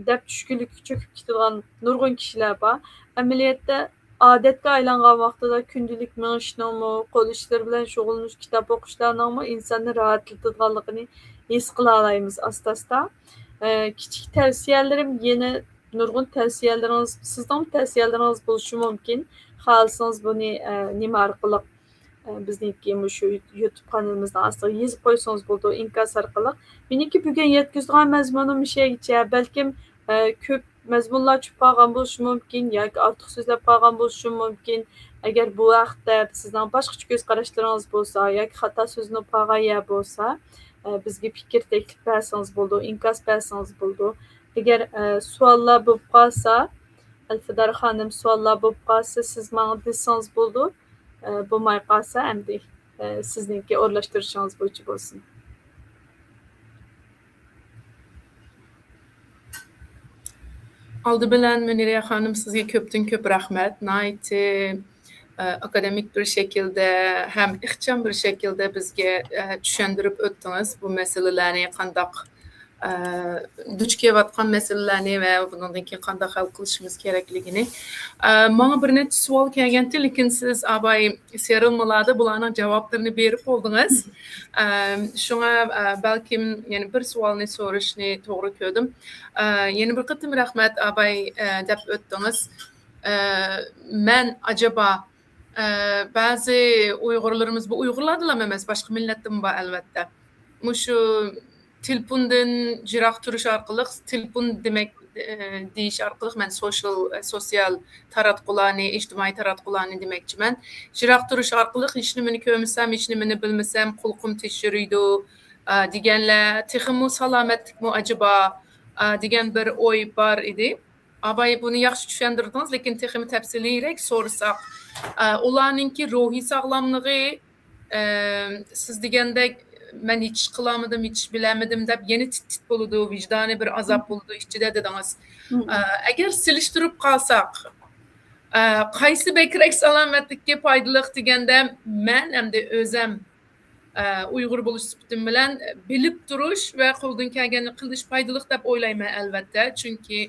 دەپ چۈشكۈنلۈككە چۆكۈپ كېتىدىغان نۇرغۇن كىشىلەر بار. ئەمەلىيەتتە ئادەتكە ئايلانغان ۋاقتىدا كۈندىلىك مېڭىشنىڭمۇ، قول ئىشلىرى بىلەن شۇغۇللىنىش، كىتاب ئوقۇشلارنىڭمۇ ئىنساننى راھەتلىتىدىغانلىقىنى ھېس قىلالايمىز ئاستا-ئاستا. ئە، كىچىك تەۋسىيەلىرىم، يەنە نۇرغۇن تەۋسىيەلىرىڭىز، سىزنىڭ تەۋسىيەلىرىڭىز بولۇشى مۇمكىن. خالىسىڭىز بۇنى، ئە، نېمە ئارقىلىق، ئە، بىزنىڭكى مۇشۇ يۇتۇب قانىلىمىزنىڭ ئاستىغا يېزىپ قويسىڭىز بولىدۇ، ئىنكاس ئارقىلىق. مېنىڭكى بۈگۈن يەتكۈزىدىغان مەزمۇنۇم مۇشۇ يەرگىچە. بەلكىم، ئە، كۆپ مەزمۇنلار چۈشۈپ قالغان بولۇشى مۇمكىن ياكى ئارتۇق سۆزلەپ قالغان بولۇشۇم مۇمكىن. ئەگەر بۇ ھەقتە سىزنىڭ باشقىچە كۆز قاراشلىرىڭىز بولسا ياكى خاتا سۆزلىنىپ قالغان يەر بولسا، ئە، بىزگە پىكىر تەكلىپ بەرسىڭىز بولىدۇ، ئىنكاس بەرسىڭىز بولىدۇ. ئەگەر، ئە، سوئاللار بولۇپ قالسا، ئەلفىدار خانىم، سوئاللار بولۇپ قالسا، سىز ماڭا دېسىڭىز بولىدۇ. ئە، بولماي قالسا، ئەمدى، ئە، سىزنىڭكى ئورۇنلاشتۇرۇشىڭىز بويىچە بولسۇن. ئالدى بىلەن، مۇنىرە خانىم، سىزگە كۆپتىن كۆپ رەھمەت. ناھايىتى، ئە، ئاكادېمىك بىر شەكىلدە ھەم ئىخچام بىر شەكىلدە بىزگە، ئە، چۈشەندۈرۈپ ئۆتتىڭىز بۇ مەسىلىلەرنى قانداق، ئە، دۇچ كېلىۋاتقان مەسىلىلەرنى ۋە بۇنىڭدىن كېيىن قانداق ھەل قىلىشىمىز كېرەكلىكىنى. ئە، ماڭا بىر نەچچە سوئال كەلگەنتى، لېكىن سىز ئاباي سېرىلمىلاردا بۇلارنىڭ جاۋابلىرىنى بېرىپ بولدىڭىز. ئە، شۇڭا، ئە، بەلكىم يەنە بىر سوئالنى سورىشنى توغرا كۆردۈم. ئە، يەنە بىر قېتىم رەھمەت، ئاباي، ئە، دەپ ئۆتتىڭىز. ئە، مەن ئاجابا، ئە، بەزى ئۇيغۇرلىرىمىز، بۇ ئۇيغۇرلاردىلا ئەمەس، باشقا مىللەتتىمۇ بار، ئەلۋەتتە. مۇشۇ تېلېفوندىن يىراق تۇرۇش ئارقىلىق، تېلېفون دېمەك، ئە، دېيىش ئارقىلىق مەن سوشال، سوتسىيال تاراتقۇلارنى، ئىجتىمائىي تاراتقۇلارنى دېمەكچىمەن. يىراق تۇرۇش ئارقىلىق ھېچنېمىنى كۆرمىسەم، ھېچنېمىنى بىلمىسەم، قۇلىقىم تېشىرىيدۇ، ئە، دېگەنلەر تېخىمۇ سالامەتلىكمۇ ئەجەبا، ئە، دېگەن بىر ئوي بار ئىدى. ئاباي بۇنى ياخشى چۈشەندۈردىڭىز، لېكىن تېخىمۇ تەپسىلىيرەك سورىساق، ئە، ئۇلارنىڭكى روھىي ساغلاملىقى، ئە، سىز دېگەندەك، مەن ھېچ قىلالمىدىم، ھېچ بىلەلمىدىم دەپ يەنە تىت-تىت بولىدۇ، ۋىجدانى بىر ئازاب بولىدۇ ئىچىدە دېدىڭىز. ئە، ئەگەر سېلىشتۇرۇپ قالساق، ئە، قايسى بەكرەك سالامەتلىككە پايدىلىق دېگەندە، مەن ئەمدى ئۆزەم، ئە، ئۇيغۇر بولۇش سۈپىتىم بىلەن بىلىپ تۇرۇش ۋە قولدىن كەلگەننى قىلىش پايدىلىق دەپ ئويلايمەن، ئەلۋەتتە. چۈنكى،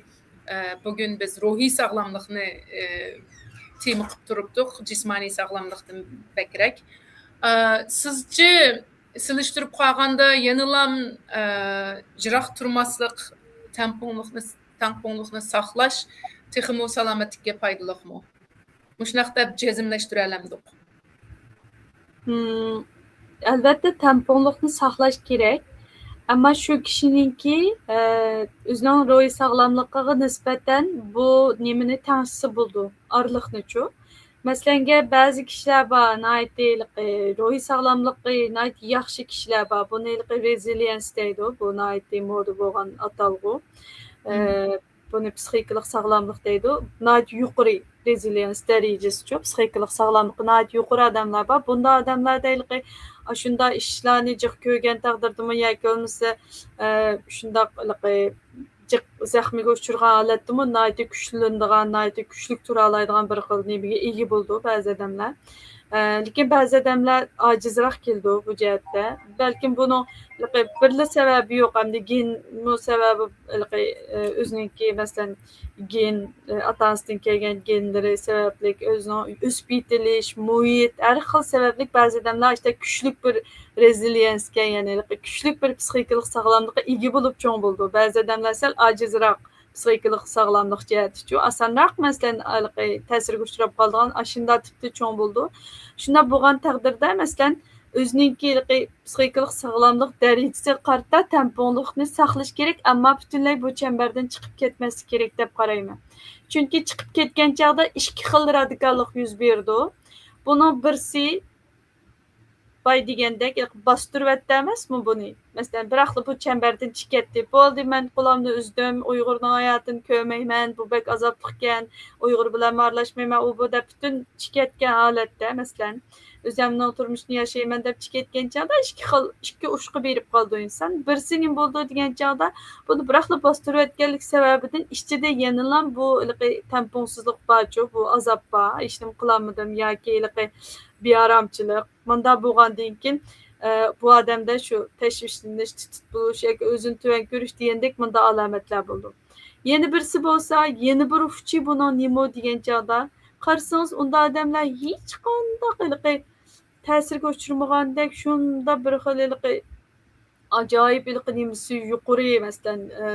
ئە، بۈگۈن بىز روھىي ساغلاملىقنى، ئە، تېما قىلىپ تۇرۇپتۇق، جىسمانىي ساغلاملىقتىن بەكرەك. ئە، سىزچە سېلىشتۇرۇپ قالغاندا يەنىلام، ئە، يىراق تۇرماسلىق، تەڭپۇڭلۇقنى، تەڭپۇڭلۇقنى ساقلاش تېخىمۇ سالامەتلىككە پايدىلىقمۇ؟ مۇشۇنداق دەپ جەزملەشتۈرەلەمدۇق؟ مم، ئەلۋەتتە، تەڭپۇڭلۇقنى ساقلاش كېرەك. ئەمما شۇ كىشىنىڭكى، ئە، ئۆزىنىڭ روھىي ساغلاملىقىغا نىسبەتەن بۇ نېمىنى تەڭشىسە بولىدۇ، ئارىلىقنىچۇ. مەسىلەنگە، بەزى كىشىلەر بار، ناھايىتى ھېلىقى روھىي ساغلاملىقى ناھايىتى ياخشى كىشىلەر بار. بۇنى ھېلىقى رېزىليېنس دەيدۇ. بۇ ناھايىتى مودا بولغان ئاتالغۇ. ئە، بۇنى پسىخىكىلىق ساغلاملىق دەيدۇ. ناھايىتى يۇقىرى رېزىليېنس دەرىجىسىچۇ، پسىخىكىلىق ساغلاملىقى ناھايىتى يۇقىرى ئادەملەر بار. بۇنداق ئادەملەردە ھېلىقى ئاشۇنداق ئىشلارنى جىق كۆرگەن تەقدىردىمۇ ياكى بولمىسا، ئە، شۇنداق ھېلىقى جىق زەخمىگە ئۇچرىغان ھالەتتىمۇ ناھايىتى كۈچلىنىدىغان، ناھايىتى كۈچلۈك تۇرالايدىغان بىر خىل نېمىگە ئىگە بولىدۇ بەزى ئادەملەر. ئە، لېكىن بەزى ئادەملەر ئاجىزراق كېلىدۇ بۇ جەھەتتە. بەلكىم بۇنىڭ ھېلىقى بىرلا سەۋەبى يوق، ئەمدى گېنمۇ سەۋەبى ھېلىقى، ئە، ئۆزىنىڭكى، مەسىلەن، گېن، ئە، ئاتا-ئانىسىدىن كەلگەن گېنلىرى سەۋەبلىك ئۆزىنىڭ ئۆسۈپ يېتىلىش، مۇھىت، ھەر خىل سەۋەبلىك بەزى ئادەملەر ئىشتە كۈچلۈك بىر رېزىليېنسكە، يەنى ھېلىقى كۈچلۈك بىر پسىخىكىلىق ساغلاملىققا ئىگە بولۇپ چوڭ بولىدۇ. بەزى ئادەملەر سەل ئاجىزراق پسىخىكىلىق ساغلاملىق جەھەتتىچۇ، ئاسانراق، مەسىلەن، ھېلىقى تەسىرگە ئۇچراپ قالىدىغان ئاشۇنداق تىپتا چوڭ بولىدۇ. شۇنداق بولغان تەقدىردە، مەسىلەن، ئۆزىنىڭكى ھېلىقى پسىخىكىلىق ساغلاملىق دەرىجىسىگە قارىتا تەڭپۇڭلۇقنى ساقلىشى كېرەك، ئەمما پۈتۈنلەي بۇ چەمبەردىن چىقىپ كەتمەسلىكى كېرەك دەپ قارايمەن. چۈنكى چىقىپ كەتكەن چاغدا ئىككى خىل رادىكاللىق يۈز بېرىدۇ. بۇنىڭ بىرسى باي دېگەندەك، باستۇرۇۋەتتى ئەمەسمۇ بۇنى؟ مەسىلەن، بىراقلا بۇ چەمبەردىن چىقىپ كەتتى. بولدى، مەن قولۇمنى ئۈزدۈم، ئۇيغۇرنىڭ ھاياتىنى كۆرمەيمەن، بۇ بەك ئازابلىقكەن، ئۇيغۇر بىلەنمۇ ئارىلاشمايمەن، ئۇ بۇ دەپ پۈتۈن چىقىپ كەتكەن ھالەتتە، مەسىلەن، ئۆزۈمنىڭ تۇرمۇشىنى ياشايمەن دەپ چىقىپ كەتكەن چاغدا ئىككى خىل، ئىككى ئۇچقا بېرىپ قالىدۇ ئىنسان. بىرسى نېمە بولىدۇ دېگەن چاغدا، بۇنى بىراقلا باستۇرۇۋەتكەنلىك سەۋەبىدىن ئىچىدە يەنىلا بۇ ھېلىقى تەڭپۇڭسىزلىق بارچۇ، بۇ ئازاب بار، ھېچنېمە قىلالمىدىم ياكى ھېلىقى بىئارامچىلىق. مۇنداق بولغاندىن كېيىن، ئە، بۇ ئادەمدە شۇ تەشۋىشلىنىش، تىت-تىت بولۇش ياكى ئۆزىنى تۆۋەن كۆرۈش دېگەندەك مۇنداق ئالامەتلەر بولىدۇ. يەنە بىرسى بولسا، يەنە بىر ئۇچى بۇنىڭ نېمە دېگەن چاغدا، قارىسىڭىز، ئۇنداق ئادەملەر ھېچقانداق ھېلىقى تەسىرگە ئۇچرىمىغاندەك، شۇنداق بىر خىل ھېلىقى ئاجايىپ ھېلىقى نېمىسى يۇقىرى، مەسىلەن، ئە،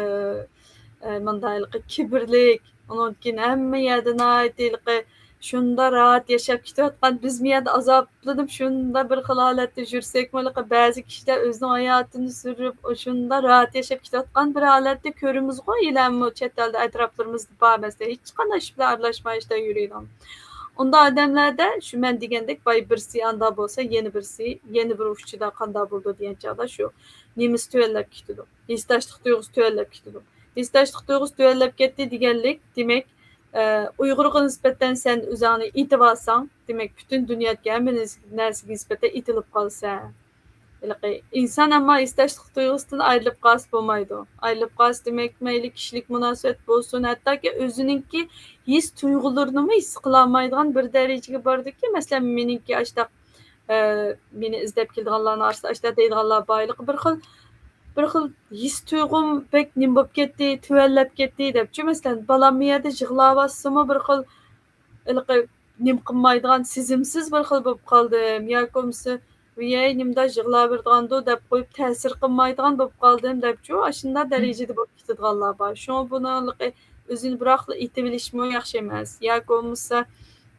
ئە، مۇنداق ھېلىقى كىبىرلىك، ئۇنىڭدىن كېيىن ھەممە يەردە ناھايىتى ھېلىقى شۇنداق راھەت ياشاپ كېتىۋاتقان، بىز بۇ يەردە ئازابلىنىپ، شۇنداق بىر خىل ھالەتتە يۈرسەكمۇ، ھېلىقى بەزى كىشىلەر ئۆزىنىڭ ھاياتىنى سۈرۈپ، شۇنداق راھەت ياشاپ كېتىۋاتقان بىر ھالەتتە كۆرىمىزغۇ، ھېلىمۇ چەت ئەلدە ئەتراپلىرىمىزدا بار، مەسىلەن، ھېچقانداق ئىش بىلەن ئارىلاشماي، ئىشتا يۈرىدىغان. ئۇنداق ئادەملەردە شۇ مەن دېگەندەك، باي بىرسى ئانداق بولسا، يەنە بىرسى، يەنە بىر ئۇچىدا قانداق بولىدۇ دېگەن چاغدا شۇ نېمىسى تۆۋەنلەپ كېتىدۇ. ھېسداشلىق تۇيغۇسى تۆۋەنلەپ كېتىدۇ. ھېسداشلىق تۇيغۇسى تۆۋەنلەپ كەتتى دېگەنلىك، دېمەك، ئە، ئۇيغۇرغا نىسبەتەن سەن ئۆزۈڭنى ئېتىۋالساڭ، دېمەك، پۈتۈن دۇنيادىكى ھەممە نەرسىگە نىسبەتەن ئېتىلىپ قالىسەن. ھېلىقى ئىنسان ئەمما ھېسداشلىق تۇيغۇسىدىن ئايرىلىپ قالسا بولمايدۇ. ئايرىلىپ قالسا، دېمەك، مەيلى كىشىلىك مۇناسىۋەت بولسۇن، ھەتتاكى ئۆزىنىڭكى ھېس تۇيغۇلىرىنىمۇ ھېس قىلالمايدىغان بىر دەرىجىگە بارىدۇكى، مەسىلەن، مېنىڭكى ئاشتاق، ئە، مېنى ئىزدەپ كېلىدىغانلارنىڭ ئارىسىدا ئاشتاق دەيدىغانلار بار. ھېلىقى بىر خىل، بىر خىل ھېس تۇيغۇم بەك نېمە بولۇپ كەتتى، تۆۋەنلەپ كەتتى دەپچۇ، مەسىلەن، بالام بۇ يەردە يىغلاۋاتسىمۇ بىر خىل ھېلىقى نېمە قىلمايدىغان، سېزىمسىز بىر خىل بولۇپ قالدىم ياكى بولمىسا، ۋىيەي، نېمىدا يىغلاۋېرىدىغاندۇ دەپ قويۇپ، تەسىر قىلمايدىغان بولۇپ قالدىم دەپچۇ، ئاشۇنداق دەرىجىدە بولۇپ كېتىدىغانلار بار. شۇڭا بۇنىڭ ھېلىقى ئۆزىنى بىراقلا ئېتىۋېلىشمۇ ياخشى ئەمەس. ياكى بولمىسا،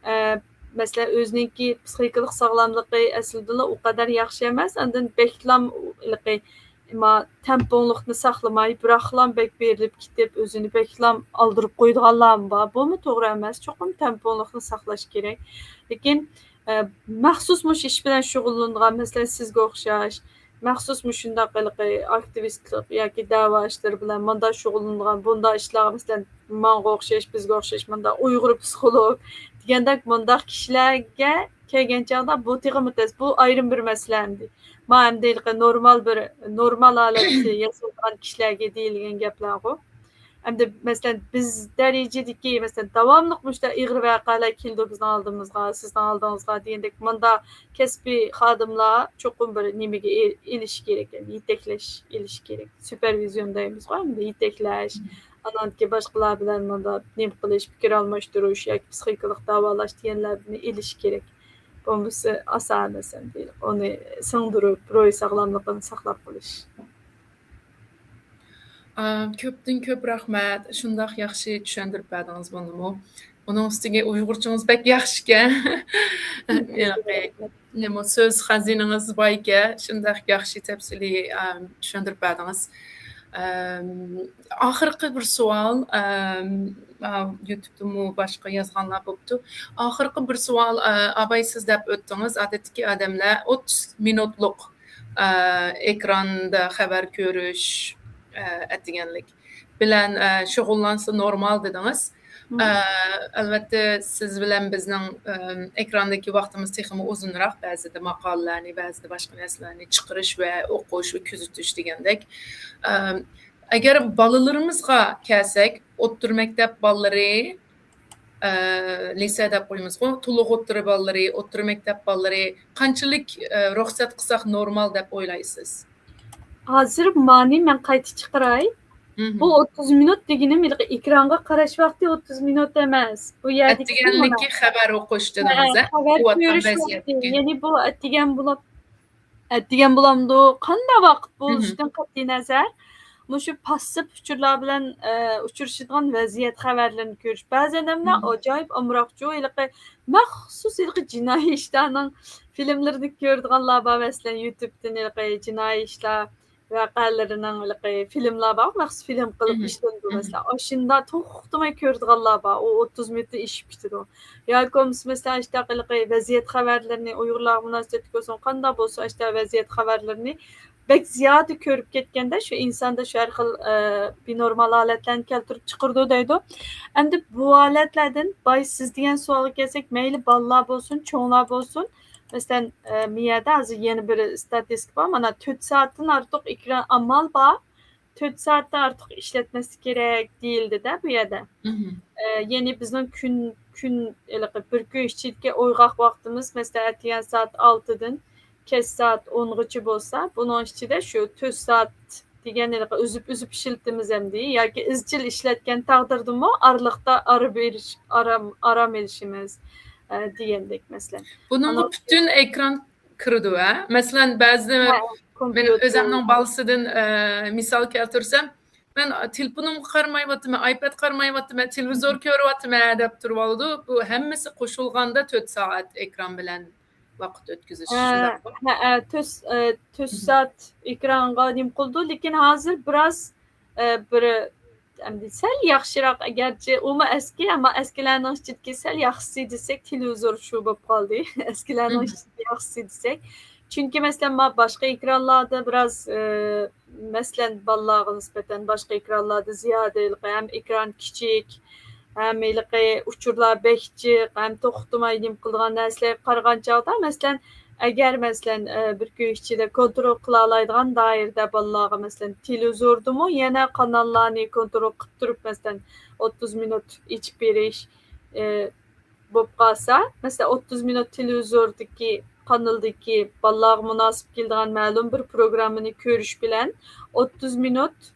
ئە، مەسىلەن، ئۆزىنىڭكى پسىخىكىلىق ساغلاملىقى ئەسلىدىلا ئۇ قەدەر ياخشى ئەمەس، ئاندىن بەكلام ھېلىقى، ما، تەڭپۇڭلۇقنى ساقلىماي، بىراقلام بەك بېرىلىپ كېتىپ، ئۆزىنى بەكلام ئالدۇرۇپ قويىدىغانلارمۇ بار. بۇمۇ توغرا ئەمەس. چوقۇم تەڭپۇڭلۇقنى ساقلاش كېرەك. لېكىن، ئە، مەخسۇس مۇشۇ ئىش بىلەن شۇغۇللىنىدىغان، مەسىلەن، سىزگە ئوخشاش، مەخسۇس مۇشۇنداق ھېلىقى ئاكتىۋىستلىق ياكى دەۋا ئىشلىرى بىلەن مۇنداق شۇغۇللىنىدىغان، بۇنداق ئىشلارغا، مەسىلەن، ماڭغا ئوخشاش، بىزگە ئوخشاش مۇنداق ئۇيغۇر پسىخولوگ دېگەندەك مۇنداق كىشىلەرگە كەلگەن چاغدا بۇ تېخىمۇ تەس. بۇ ئايرىم بىر مەسىلە ئەمدى. ما ئەمدى ھېلىقى نورمال بىر، نورمال ھالەتتە ياشايدىغان كىشىلەرگە دېيىلگەن گەپلەرغۇ. ئەمدى، مەسىلەن، بىز دەرىجىدىكى، مەسىلەن، داۋاملىق مۇشۇنداق ئېغىر ۋەقەلەر كېلىدۇ بىزنىڭ ئالدىمىزغا، سىزنىڭ ئالدىڭىزغا دېگەندەك، مۇنداق كەسپىي خادىملار چوقۇم بىر نېمىگە ئېلىش كېرەك، يېتەكلەش ئېلىش كېرەك. سۇپېرۋىزىيون دەيمىزغۇ، ئەمدى يېتەكلەش، ئانان كېيىن باشقىلار بىلەن مۇنداق نېمە قىلىش، پىكىر ئالماشتۇرۇش ياكى پسىخىكىلىق داۋالاش دېگەنلەرنى ئېلىش كېرەك. بولمىسا ئاسان ئەمەس ئەمدى ئۇنى سىڭدۈرۈپ، روھىي ساغلاملىقىنى ساقلاپ قېلىش. ئا، كۆپتىن كۆپ رەھمەت. شۇنداق ياخشى چۈشەندۈرۈپ بەردىڭىز بۇنىمۇ. ئۇنىڭ ئۈستىگە ئۇيغۇرچىڭىز بەك ياخشىكەن. ھېلىقى، نېمە، سۆز خەزىنىڭىز باركەن. شۇنداق ياخشى تەپسىلىي، ئا، چۈشەندۈرۈپ بەردىڭىز. ئەم، ئاخىرقى بىر سوئال، ئەم، ئا، يۇتۇبتىمۇ باشقا يازغانلار بوپتۇ. ئاخىرقى بىر سوئال، ئا، ئاباي سىز دەپ ئۆتتىڭىز، ئادەتتىكى ئادەملەر ئوتتۇز مىنۇتلۇق، ئا، ئېكراندا خەۋەر كۆرۈش، ئا، ئەتىگەنلىك بىلەن، ئا، شۇغۇللانسا نورمال دېدىڭىز. مم. ئا، ئەلۋەتتە سىز بىلەن بىزنىڭ، ئەم، ئېكراندىكى ۋاقتىمىز تېخىمۇ ئۇزۇنراق، بەزىدە ماقالىلەرنى، بەزىدە باشقا نەرسىلەرنى چىقىرىش ۋە ئوقۇش ۋە كۆزىتىش دېگەندەك. ئەم، ئەگەر بالىلىرىمىزغا كەلسەك، ئوتتۇرا مەكتەپ بالىلىرى، ئە، لىسې دەپ قويىمىزغۇ، تولۇق ئوتتۇرا بالىلىرى، ئوتتۇرا مەكتەپ بالىلىرى قانچىلىك، ئە، رۇخسەت قىلساق نورمال دەپ ئويلايسىز؟ ھازىر مانى مەن قايتا چىقىراي. مھم. بۇ ئوتتۇز مىنۇت دېگىنىم ھېلىقى ئېكرانغا قاراش ۋاقتى ئوتتۇز مىنۇت ئەمەس. بۇ يەردىكى ئەتىگەنلىكى مانا خەۋەر ئوقۇش ھە، دېدىڭىز، ھە؟ خەۋەر بولۇۋاتقان كۆرۈش ۋەزىيەتتىكى. ۋاقتى. يەنى بۇ ئەتىگەن بولۇپ، ئەتىگەن بولامدۇ، قانداق ۋاقىت مھم. بولۇشىدىن قەتئىينەزەر، مۇشۇ پاسسىپ ئۇچۇرلار بىلەن، ئە، ئۇچرىشىدىغان ۋەزىيەت خەۋەرلىرىنى كۆرۈش. بەزى ئادەملەر مھم. ئاجايىپ ئامراقچۇ، ھېلىقى مەخسۇس ھېلىقى جىنايى ئىشلارنىڭ فىلىملىرىنى كۆرىدىغانلار بار، مەسىلەن، يۇتۇبتىن ھېلىقى جىنايى ئىشلار ۋەقەلىرىنىڭ ھېلىقى فىلىملار بار، مەخسۇس فىلىم قىلىپ مھم. ئىشلىنىدۇ، مھم. مەسىلەن. ئاشۇنداق توختىماي كۆرىدىغانلار بار، ئۇ ئوتتۇز مىنۇتتىن ئېشىپ كېتىدۇ. ياكى بولمىسا، مەسىلەن، ئاشۇنداق ھېلىقى ۋەزىيەت خەۋەرلىرىنى، ئۇيغۇرلارغا مۇناسىۋەتلىك بولسۇن، قانداق بولسۇن، ئاشۇنداق ۋەزىيەت خەۋەرلىرىنى بەك زىيادە كۆرۈپ كەتكەندە، شۇ ئىنساندا شۇ ھەر خىل، ئە، بىنورمال ھالەتلەرنى كەلتۈرۈپ چىقىرىدۇ دەيدۇ. ئەمدى بۇ ھالەتلەردىن باي سىز دېگەن سوئالغا كەلسەك، مەيلى بالىلار بولسۇن، چوڭلار بولسۇن، مەسىلەن، ئە، مىيەدە ھازىر يەنە بىر ستاتىستىكا بار، مانا، تۆت سائەتتىن ئارتۇق ئېكران ئامال بار، تۆت سائەتتىن ئارتۇق ئىشلەتمەسلىك كېرەك دېيىلدى-دە بۇ يەردە. مھم. ئە، يەنى بىزنىڭ كۈن، كۈن، ھېلىقى بىر كۈن ئىچىدىكى ئويغاق ۋاقتىمىز، مەسىلەن، ئەتىگەن سائەت ئالتىدىن كەچ سائەت ئونغىچە بولسا، بۇنىڭ ئىچىدە شۇ تۆت سائەت دېگەن ھېلىقى ئۈزۈپ، ئۈزۈپ ئىشلىتىمىز ئەمدى. ياكى ئىزچىل ئىشلەتكەن تەقدىردىمۇ ئارىلىقتا ئارا بېرىش، ئارام، ئارام ئېلىشىمىز، ئە، دېگەندەك، مەسىلەن. بۇنىڭغا ئانا پۈتۈن ئېكران كىرىدۇ، ھە؟ مەسىلەن، بەزىدە ھە، مەن كومپيۇتېر. ئۆزۈمنىڭ بالىسىدىن، ئە، مىسال كەلتۈرسەم، مەن تېلېفونۇمغا قارىمايۋاتىمەن، ئايپاد قارىمايۋاتىمەن، تېلېۋىزور كۆرۈۋاتىمەن دەپ تۇرۇۋالىدۇ. بۇ ھەممىسى قوشۇلغاندا تۆت سائەت ئېكران بىلەن ۋاقىت ئۆتكۈزۈش، ھە، شۇنداقمۇ؟ ھە، ھە، تۆت، ئە، تۆت مھم. سائەت ئېكرانغا نېمە قىلىدۇ، لېكىن ھازىر بىراز، ئە، بىر، ئەمدى سەل ياخشىراق، ئەگەرچە ئۇمۇ ئەسكى، ئەمما ئەسكىلەرنىڭ ئىچىدىكى سەل ياخشىسى دېسەك، تېلېۋىزور شۇ بولۇپ قالدى. ئەسكىلەرنىڭ مھم. ئىچىدىكى ياخشىسى دېسەك. چۈنكى، مەسىلەن، ما باشقا ئېكرانلاردا بىراز، ئە، مەسىلەن، بالىلارغا نىسبەتەن باشقا ئېكرانلاردا زىيادە ھېلىقى ھەم ئېكران كىچىك، ھەم ھېلىقى ئۇچۇرلار بەك جىق، ھەم توختىماي نېمە قىلىدىغان نەرسىلەرگە قارىغان چاغدا، مەسىلەن، ئەگەر، مەسىلەن، ئە، بىر كۈن ئىچىدە كونترول قىلالايدىغان دائىرىدە بالىلارغا، مەسىلەن، تېلېۋىزوردىمۇ يەنە قاناللارنى كونترول قىلىپ تۇرۇپ، مەسىلەن، ئوتتۇز مىنۇت ئېچىپ بېرىش، ئە، بولۇپ قالسا، مەسىلەن، ئوتتۇز مىنۇت تېلېۋىزوردىكى قانالدىكى بالىلارغا مۇناسىپ كېلىدىغان مەلۇم بىر پروگراممىنى كۆرۈش بىلەن ئوتتۇز مىنۇت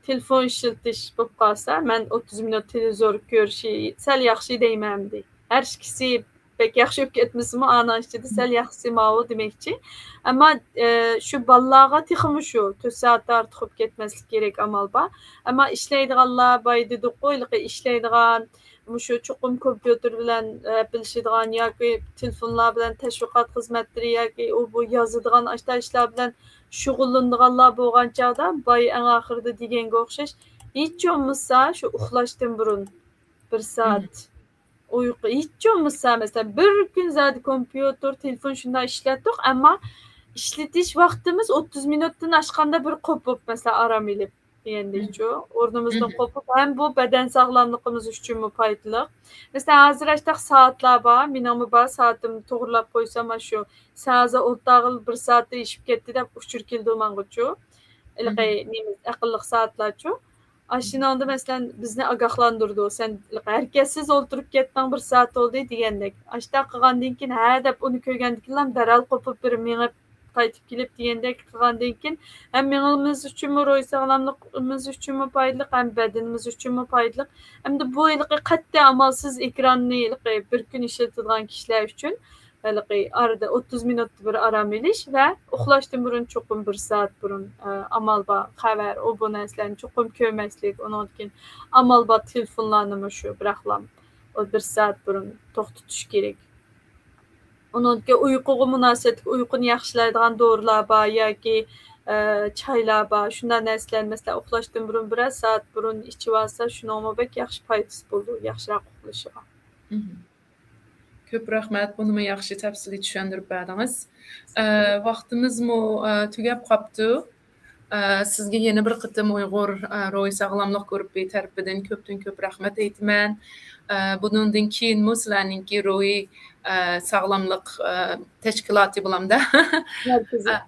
تېلېفون ئىشلىتىش بولۇپ قالسا، مەن ئوتتۇز مىنۇت تېلېۋىزور كۆرۈشى سەل ياخشى دەيمەن ئەمدى. ھەر ئىككىسى بەك ياخشى بولۇپ كەتمىسىمۇ، ئانىڭ ئىچىدە سەل ياخشىسى ماۋۇ دېمەكچى. ئەمما، ئە، شۇ بالىلارغا تېخىمۇ شۇ تۆت سائەتتىن ئارتۇق بولۇپ كەتمەسلىك كېرەك، ئامال بار. ئەمما ئىشلەيدىغانلار، بايا دېدۇققۇ، ھېلىقى ئىشلەيدىغان، مۇشۇ چوقۇم كومپيۇتېر بىلەن، ئە، بىلىشىدىغان ياكى تېلېفونلار بىلەن تەشۋىقات خىزمەتلىرى ياكى ئۇ بۇ يازىدىغان ئاشتا ئىشلار بىلەن شۇغۇللىنىدىغانلار بولغان چاغدا بايا ئەڭ ئاخىرىدا دېگەنگە ئوخشاش، ھېچ بولمىسا شۇ ئۇخلاشتىن بۇرۇن بىر سائەت ئۇيقۇ، ھېچ بولمىسا، مەسىلەن، بىر كۈن زادى كومپيۇتېر، تېلېفون شۇنداق ئىشلەتتۇق، ئەمما ئىشلىتىش ۋاقتىمىز ئوتتۇز مىنۇتتىن ئاشقاندا بىر قوپۇپ، مەسىلەن، ئارام ئېلىپ دېگەندەكچۇ، ئورنىمىزدىن قوپۇپ، ھەم بۇ بەدەن ساغلاملىقىمىز ئۈچۈنمۇ پايدىلىق. مەسىلەن، ھازىر ئاشتاق سائەتلەر بار، مېنىڭمۇ بار سائىتىم، توغرىلاپ قويسام، ئاشۇ سەن ھازىر ئولتۇرغىلى بىر سائەتتە ئېشىپ كەتتى دەپ ئۇچۇر كېلىدۇ ماڭغۇچۇ. ھېلىقى نېمە، ئەقىللىق سائەتلەرچۇ. ئاشۇنىڭدا، مەسىلەن، بىزنى ئاگاھلاندۇرىدۇ. سەن ھەرىكەتسىز ئولتۇرۇپ كەتتىڭ، بىر سائەت بولدى دېگەندەك. ئاشۇنداق قىلغاندىن كېيىن، ھە دەپ ئۇنى كۆرگەندىن كېيىنلا دەرھال قوپۇپ بىر مېڭىپ قايتىپ كېلىپ دېگەندەك قىلغاندىن كېيىن، ھەم مېڭىمىز ئۈچۈنمۇ، روھىي ساغلاملىقىمىز ئۈچۈنمۇ پايدىلىق، ھەم بەدىنىمىز ئۈچۈنمۇ پايدىلىق. ئەمدى بۇ ھېلىقى قەتئىي ئامالسىز ئېكراننى ھېلىقى بىر كۈن ئىشلىتىدىغان كىشىلەر ئۈچۈن ھېلىقى ئارىدا ئوتتۇز مىنۇتتا بىر ئارام ئېلىش ۋە ئۇخلاشتىن بۇرۇن چوقۇم بىر سائەت بۇرۇن، ئە، ئامال بار خەۋەر، ئۇ بۇ نەرسىلەرنى چوقۇم كۆرمەسلىك، ئۇنىڭدىن كېيىن ئامال بار تېلېفونلارنىمۇ شۇ بىراقلام ئۇ بىر سائەت بۇرۇن توختىتىش كېرەك. ئۇنىڭدىن كېيىن ئۇيقۇغا مۇناسىۋەتلىك ئۇيقۇنى ياخشىلايدىغان دورىلار بار ياكى، ئە، چايلار بار، شۇنداق نەرسىلەرنى، مەسىلەن، ئۇخلاشتىن بۇرۇن بىرەر سائەت بۇرۇن ئىچىۋالسا، شۇنىڭمۇ بەك ياخشى پايدىسى بولىدۇ ياخشىراق ئۇخلىشىغا. كۆپ رەھمەت، بۇنىمۇ ياخشى تەپسىلىي چۈشەندۈرۈپ بەردىڭىز. ئە، ۋاقتىمىزمۇ، ئە، تۈگەپ قاپتۇ. ئە، سىزگە يەنە بىر قېتىم ئۇيغۇر، ئە، روھىي ساغلاملىق گۇرۇپپى تەرىپىدىن كۆپتىن كۆپ رەھمەت ئېيتىمەن. ئە، بۇنىڭدىن كېيىنمۇ سىلەرنىڭكى روھىي، ئە، ساغلاملىق، ئە، تەشكىلاتى بولامدا؟ مەركىزى. ئە،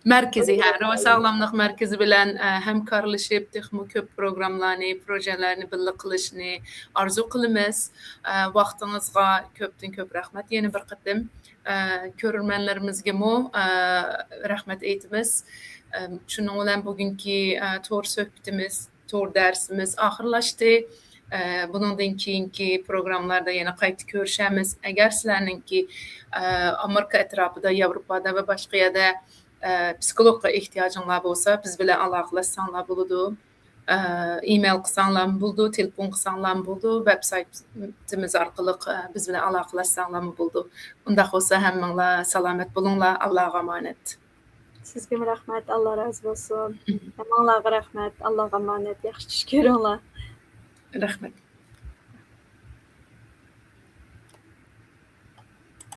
مەركىزى، ھە، روھىي ساغلاملىق مەركىزى بىلەن، ئە، ھەمكارلىشىپ، تېخىمۇ كۆپ پروگراممىلارنى، پروژېلەرنى بىللە قىلىشنى ئارزۇ قىلىمىز. ئە، ۋاقتىڭىزغا كۆپتىن كۆپ رەھمەت يەنە بىر قېتىم. ئە، كۆرۈرمەنلىرىمىزگىمۇ، ئە، رەھمەت ئېيتىمىز. ئە، شۇنىڭ بىلەن بۈگۈنكى، ئە، تور سۆھبىتىمىز، تور دەرسىمىز ئاخىرلاشتى. ئە، بۇنىڭدىن كېيىنكى پروگراممىلاردا يەنە قايتا كۆرۈشەرمىز. ئەگەر سىلەرنىڭكى، ئە، ئامېرىكا ئەتراپىدا، ياۋروپادا ۋە باشقا يەردە، ئە، پسىخولوگقا ئېھتىياجىڭلار بولسا، بىز بىلەن ئالاقىلەشسەڭلار بولىدۇ. ئە، ئىمېيل قىلساڭلارمۇ بولىدۇ، تېلېفون قىلساڭلارمۇ بولىدۇ، ۋېبسايتىمىز ئارقىلىق، ئە، بىز بىلەن ئالاقىلەشسەڭلارمۇ بولىدۇ. ئۇنداق بولسا ھەممىڭلار سالامەت بولۇڭلار، ئاللاغا ئامانەت. سىزگىمۇ رەھمەت، ئاللا رازى بولسۇن. ھەممىڭلارغا رەھمەت، ئاللاغا ئامانەت، ياخشى چۈش كۆرۈڭلار. رەھمەت.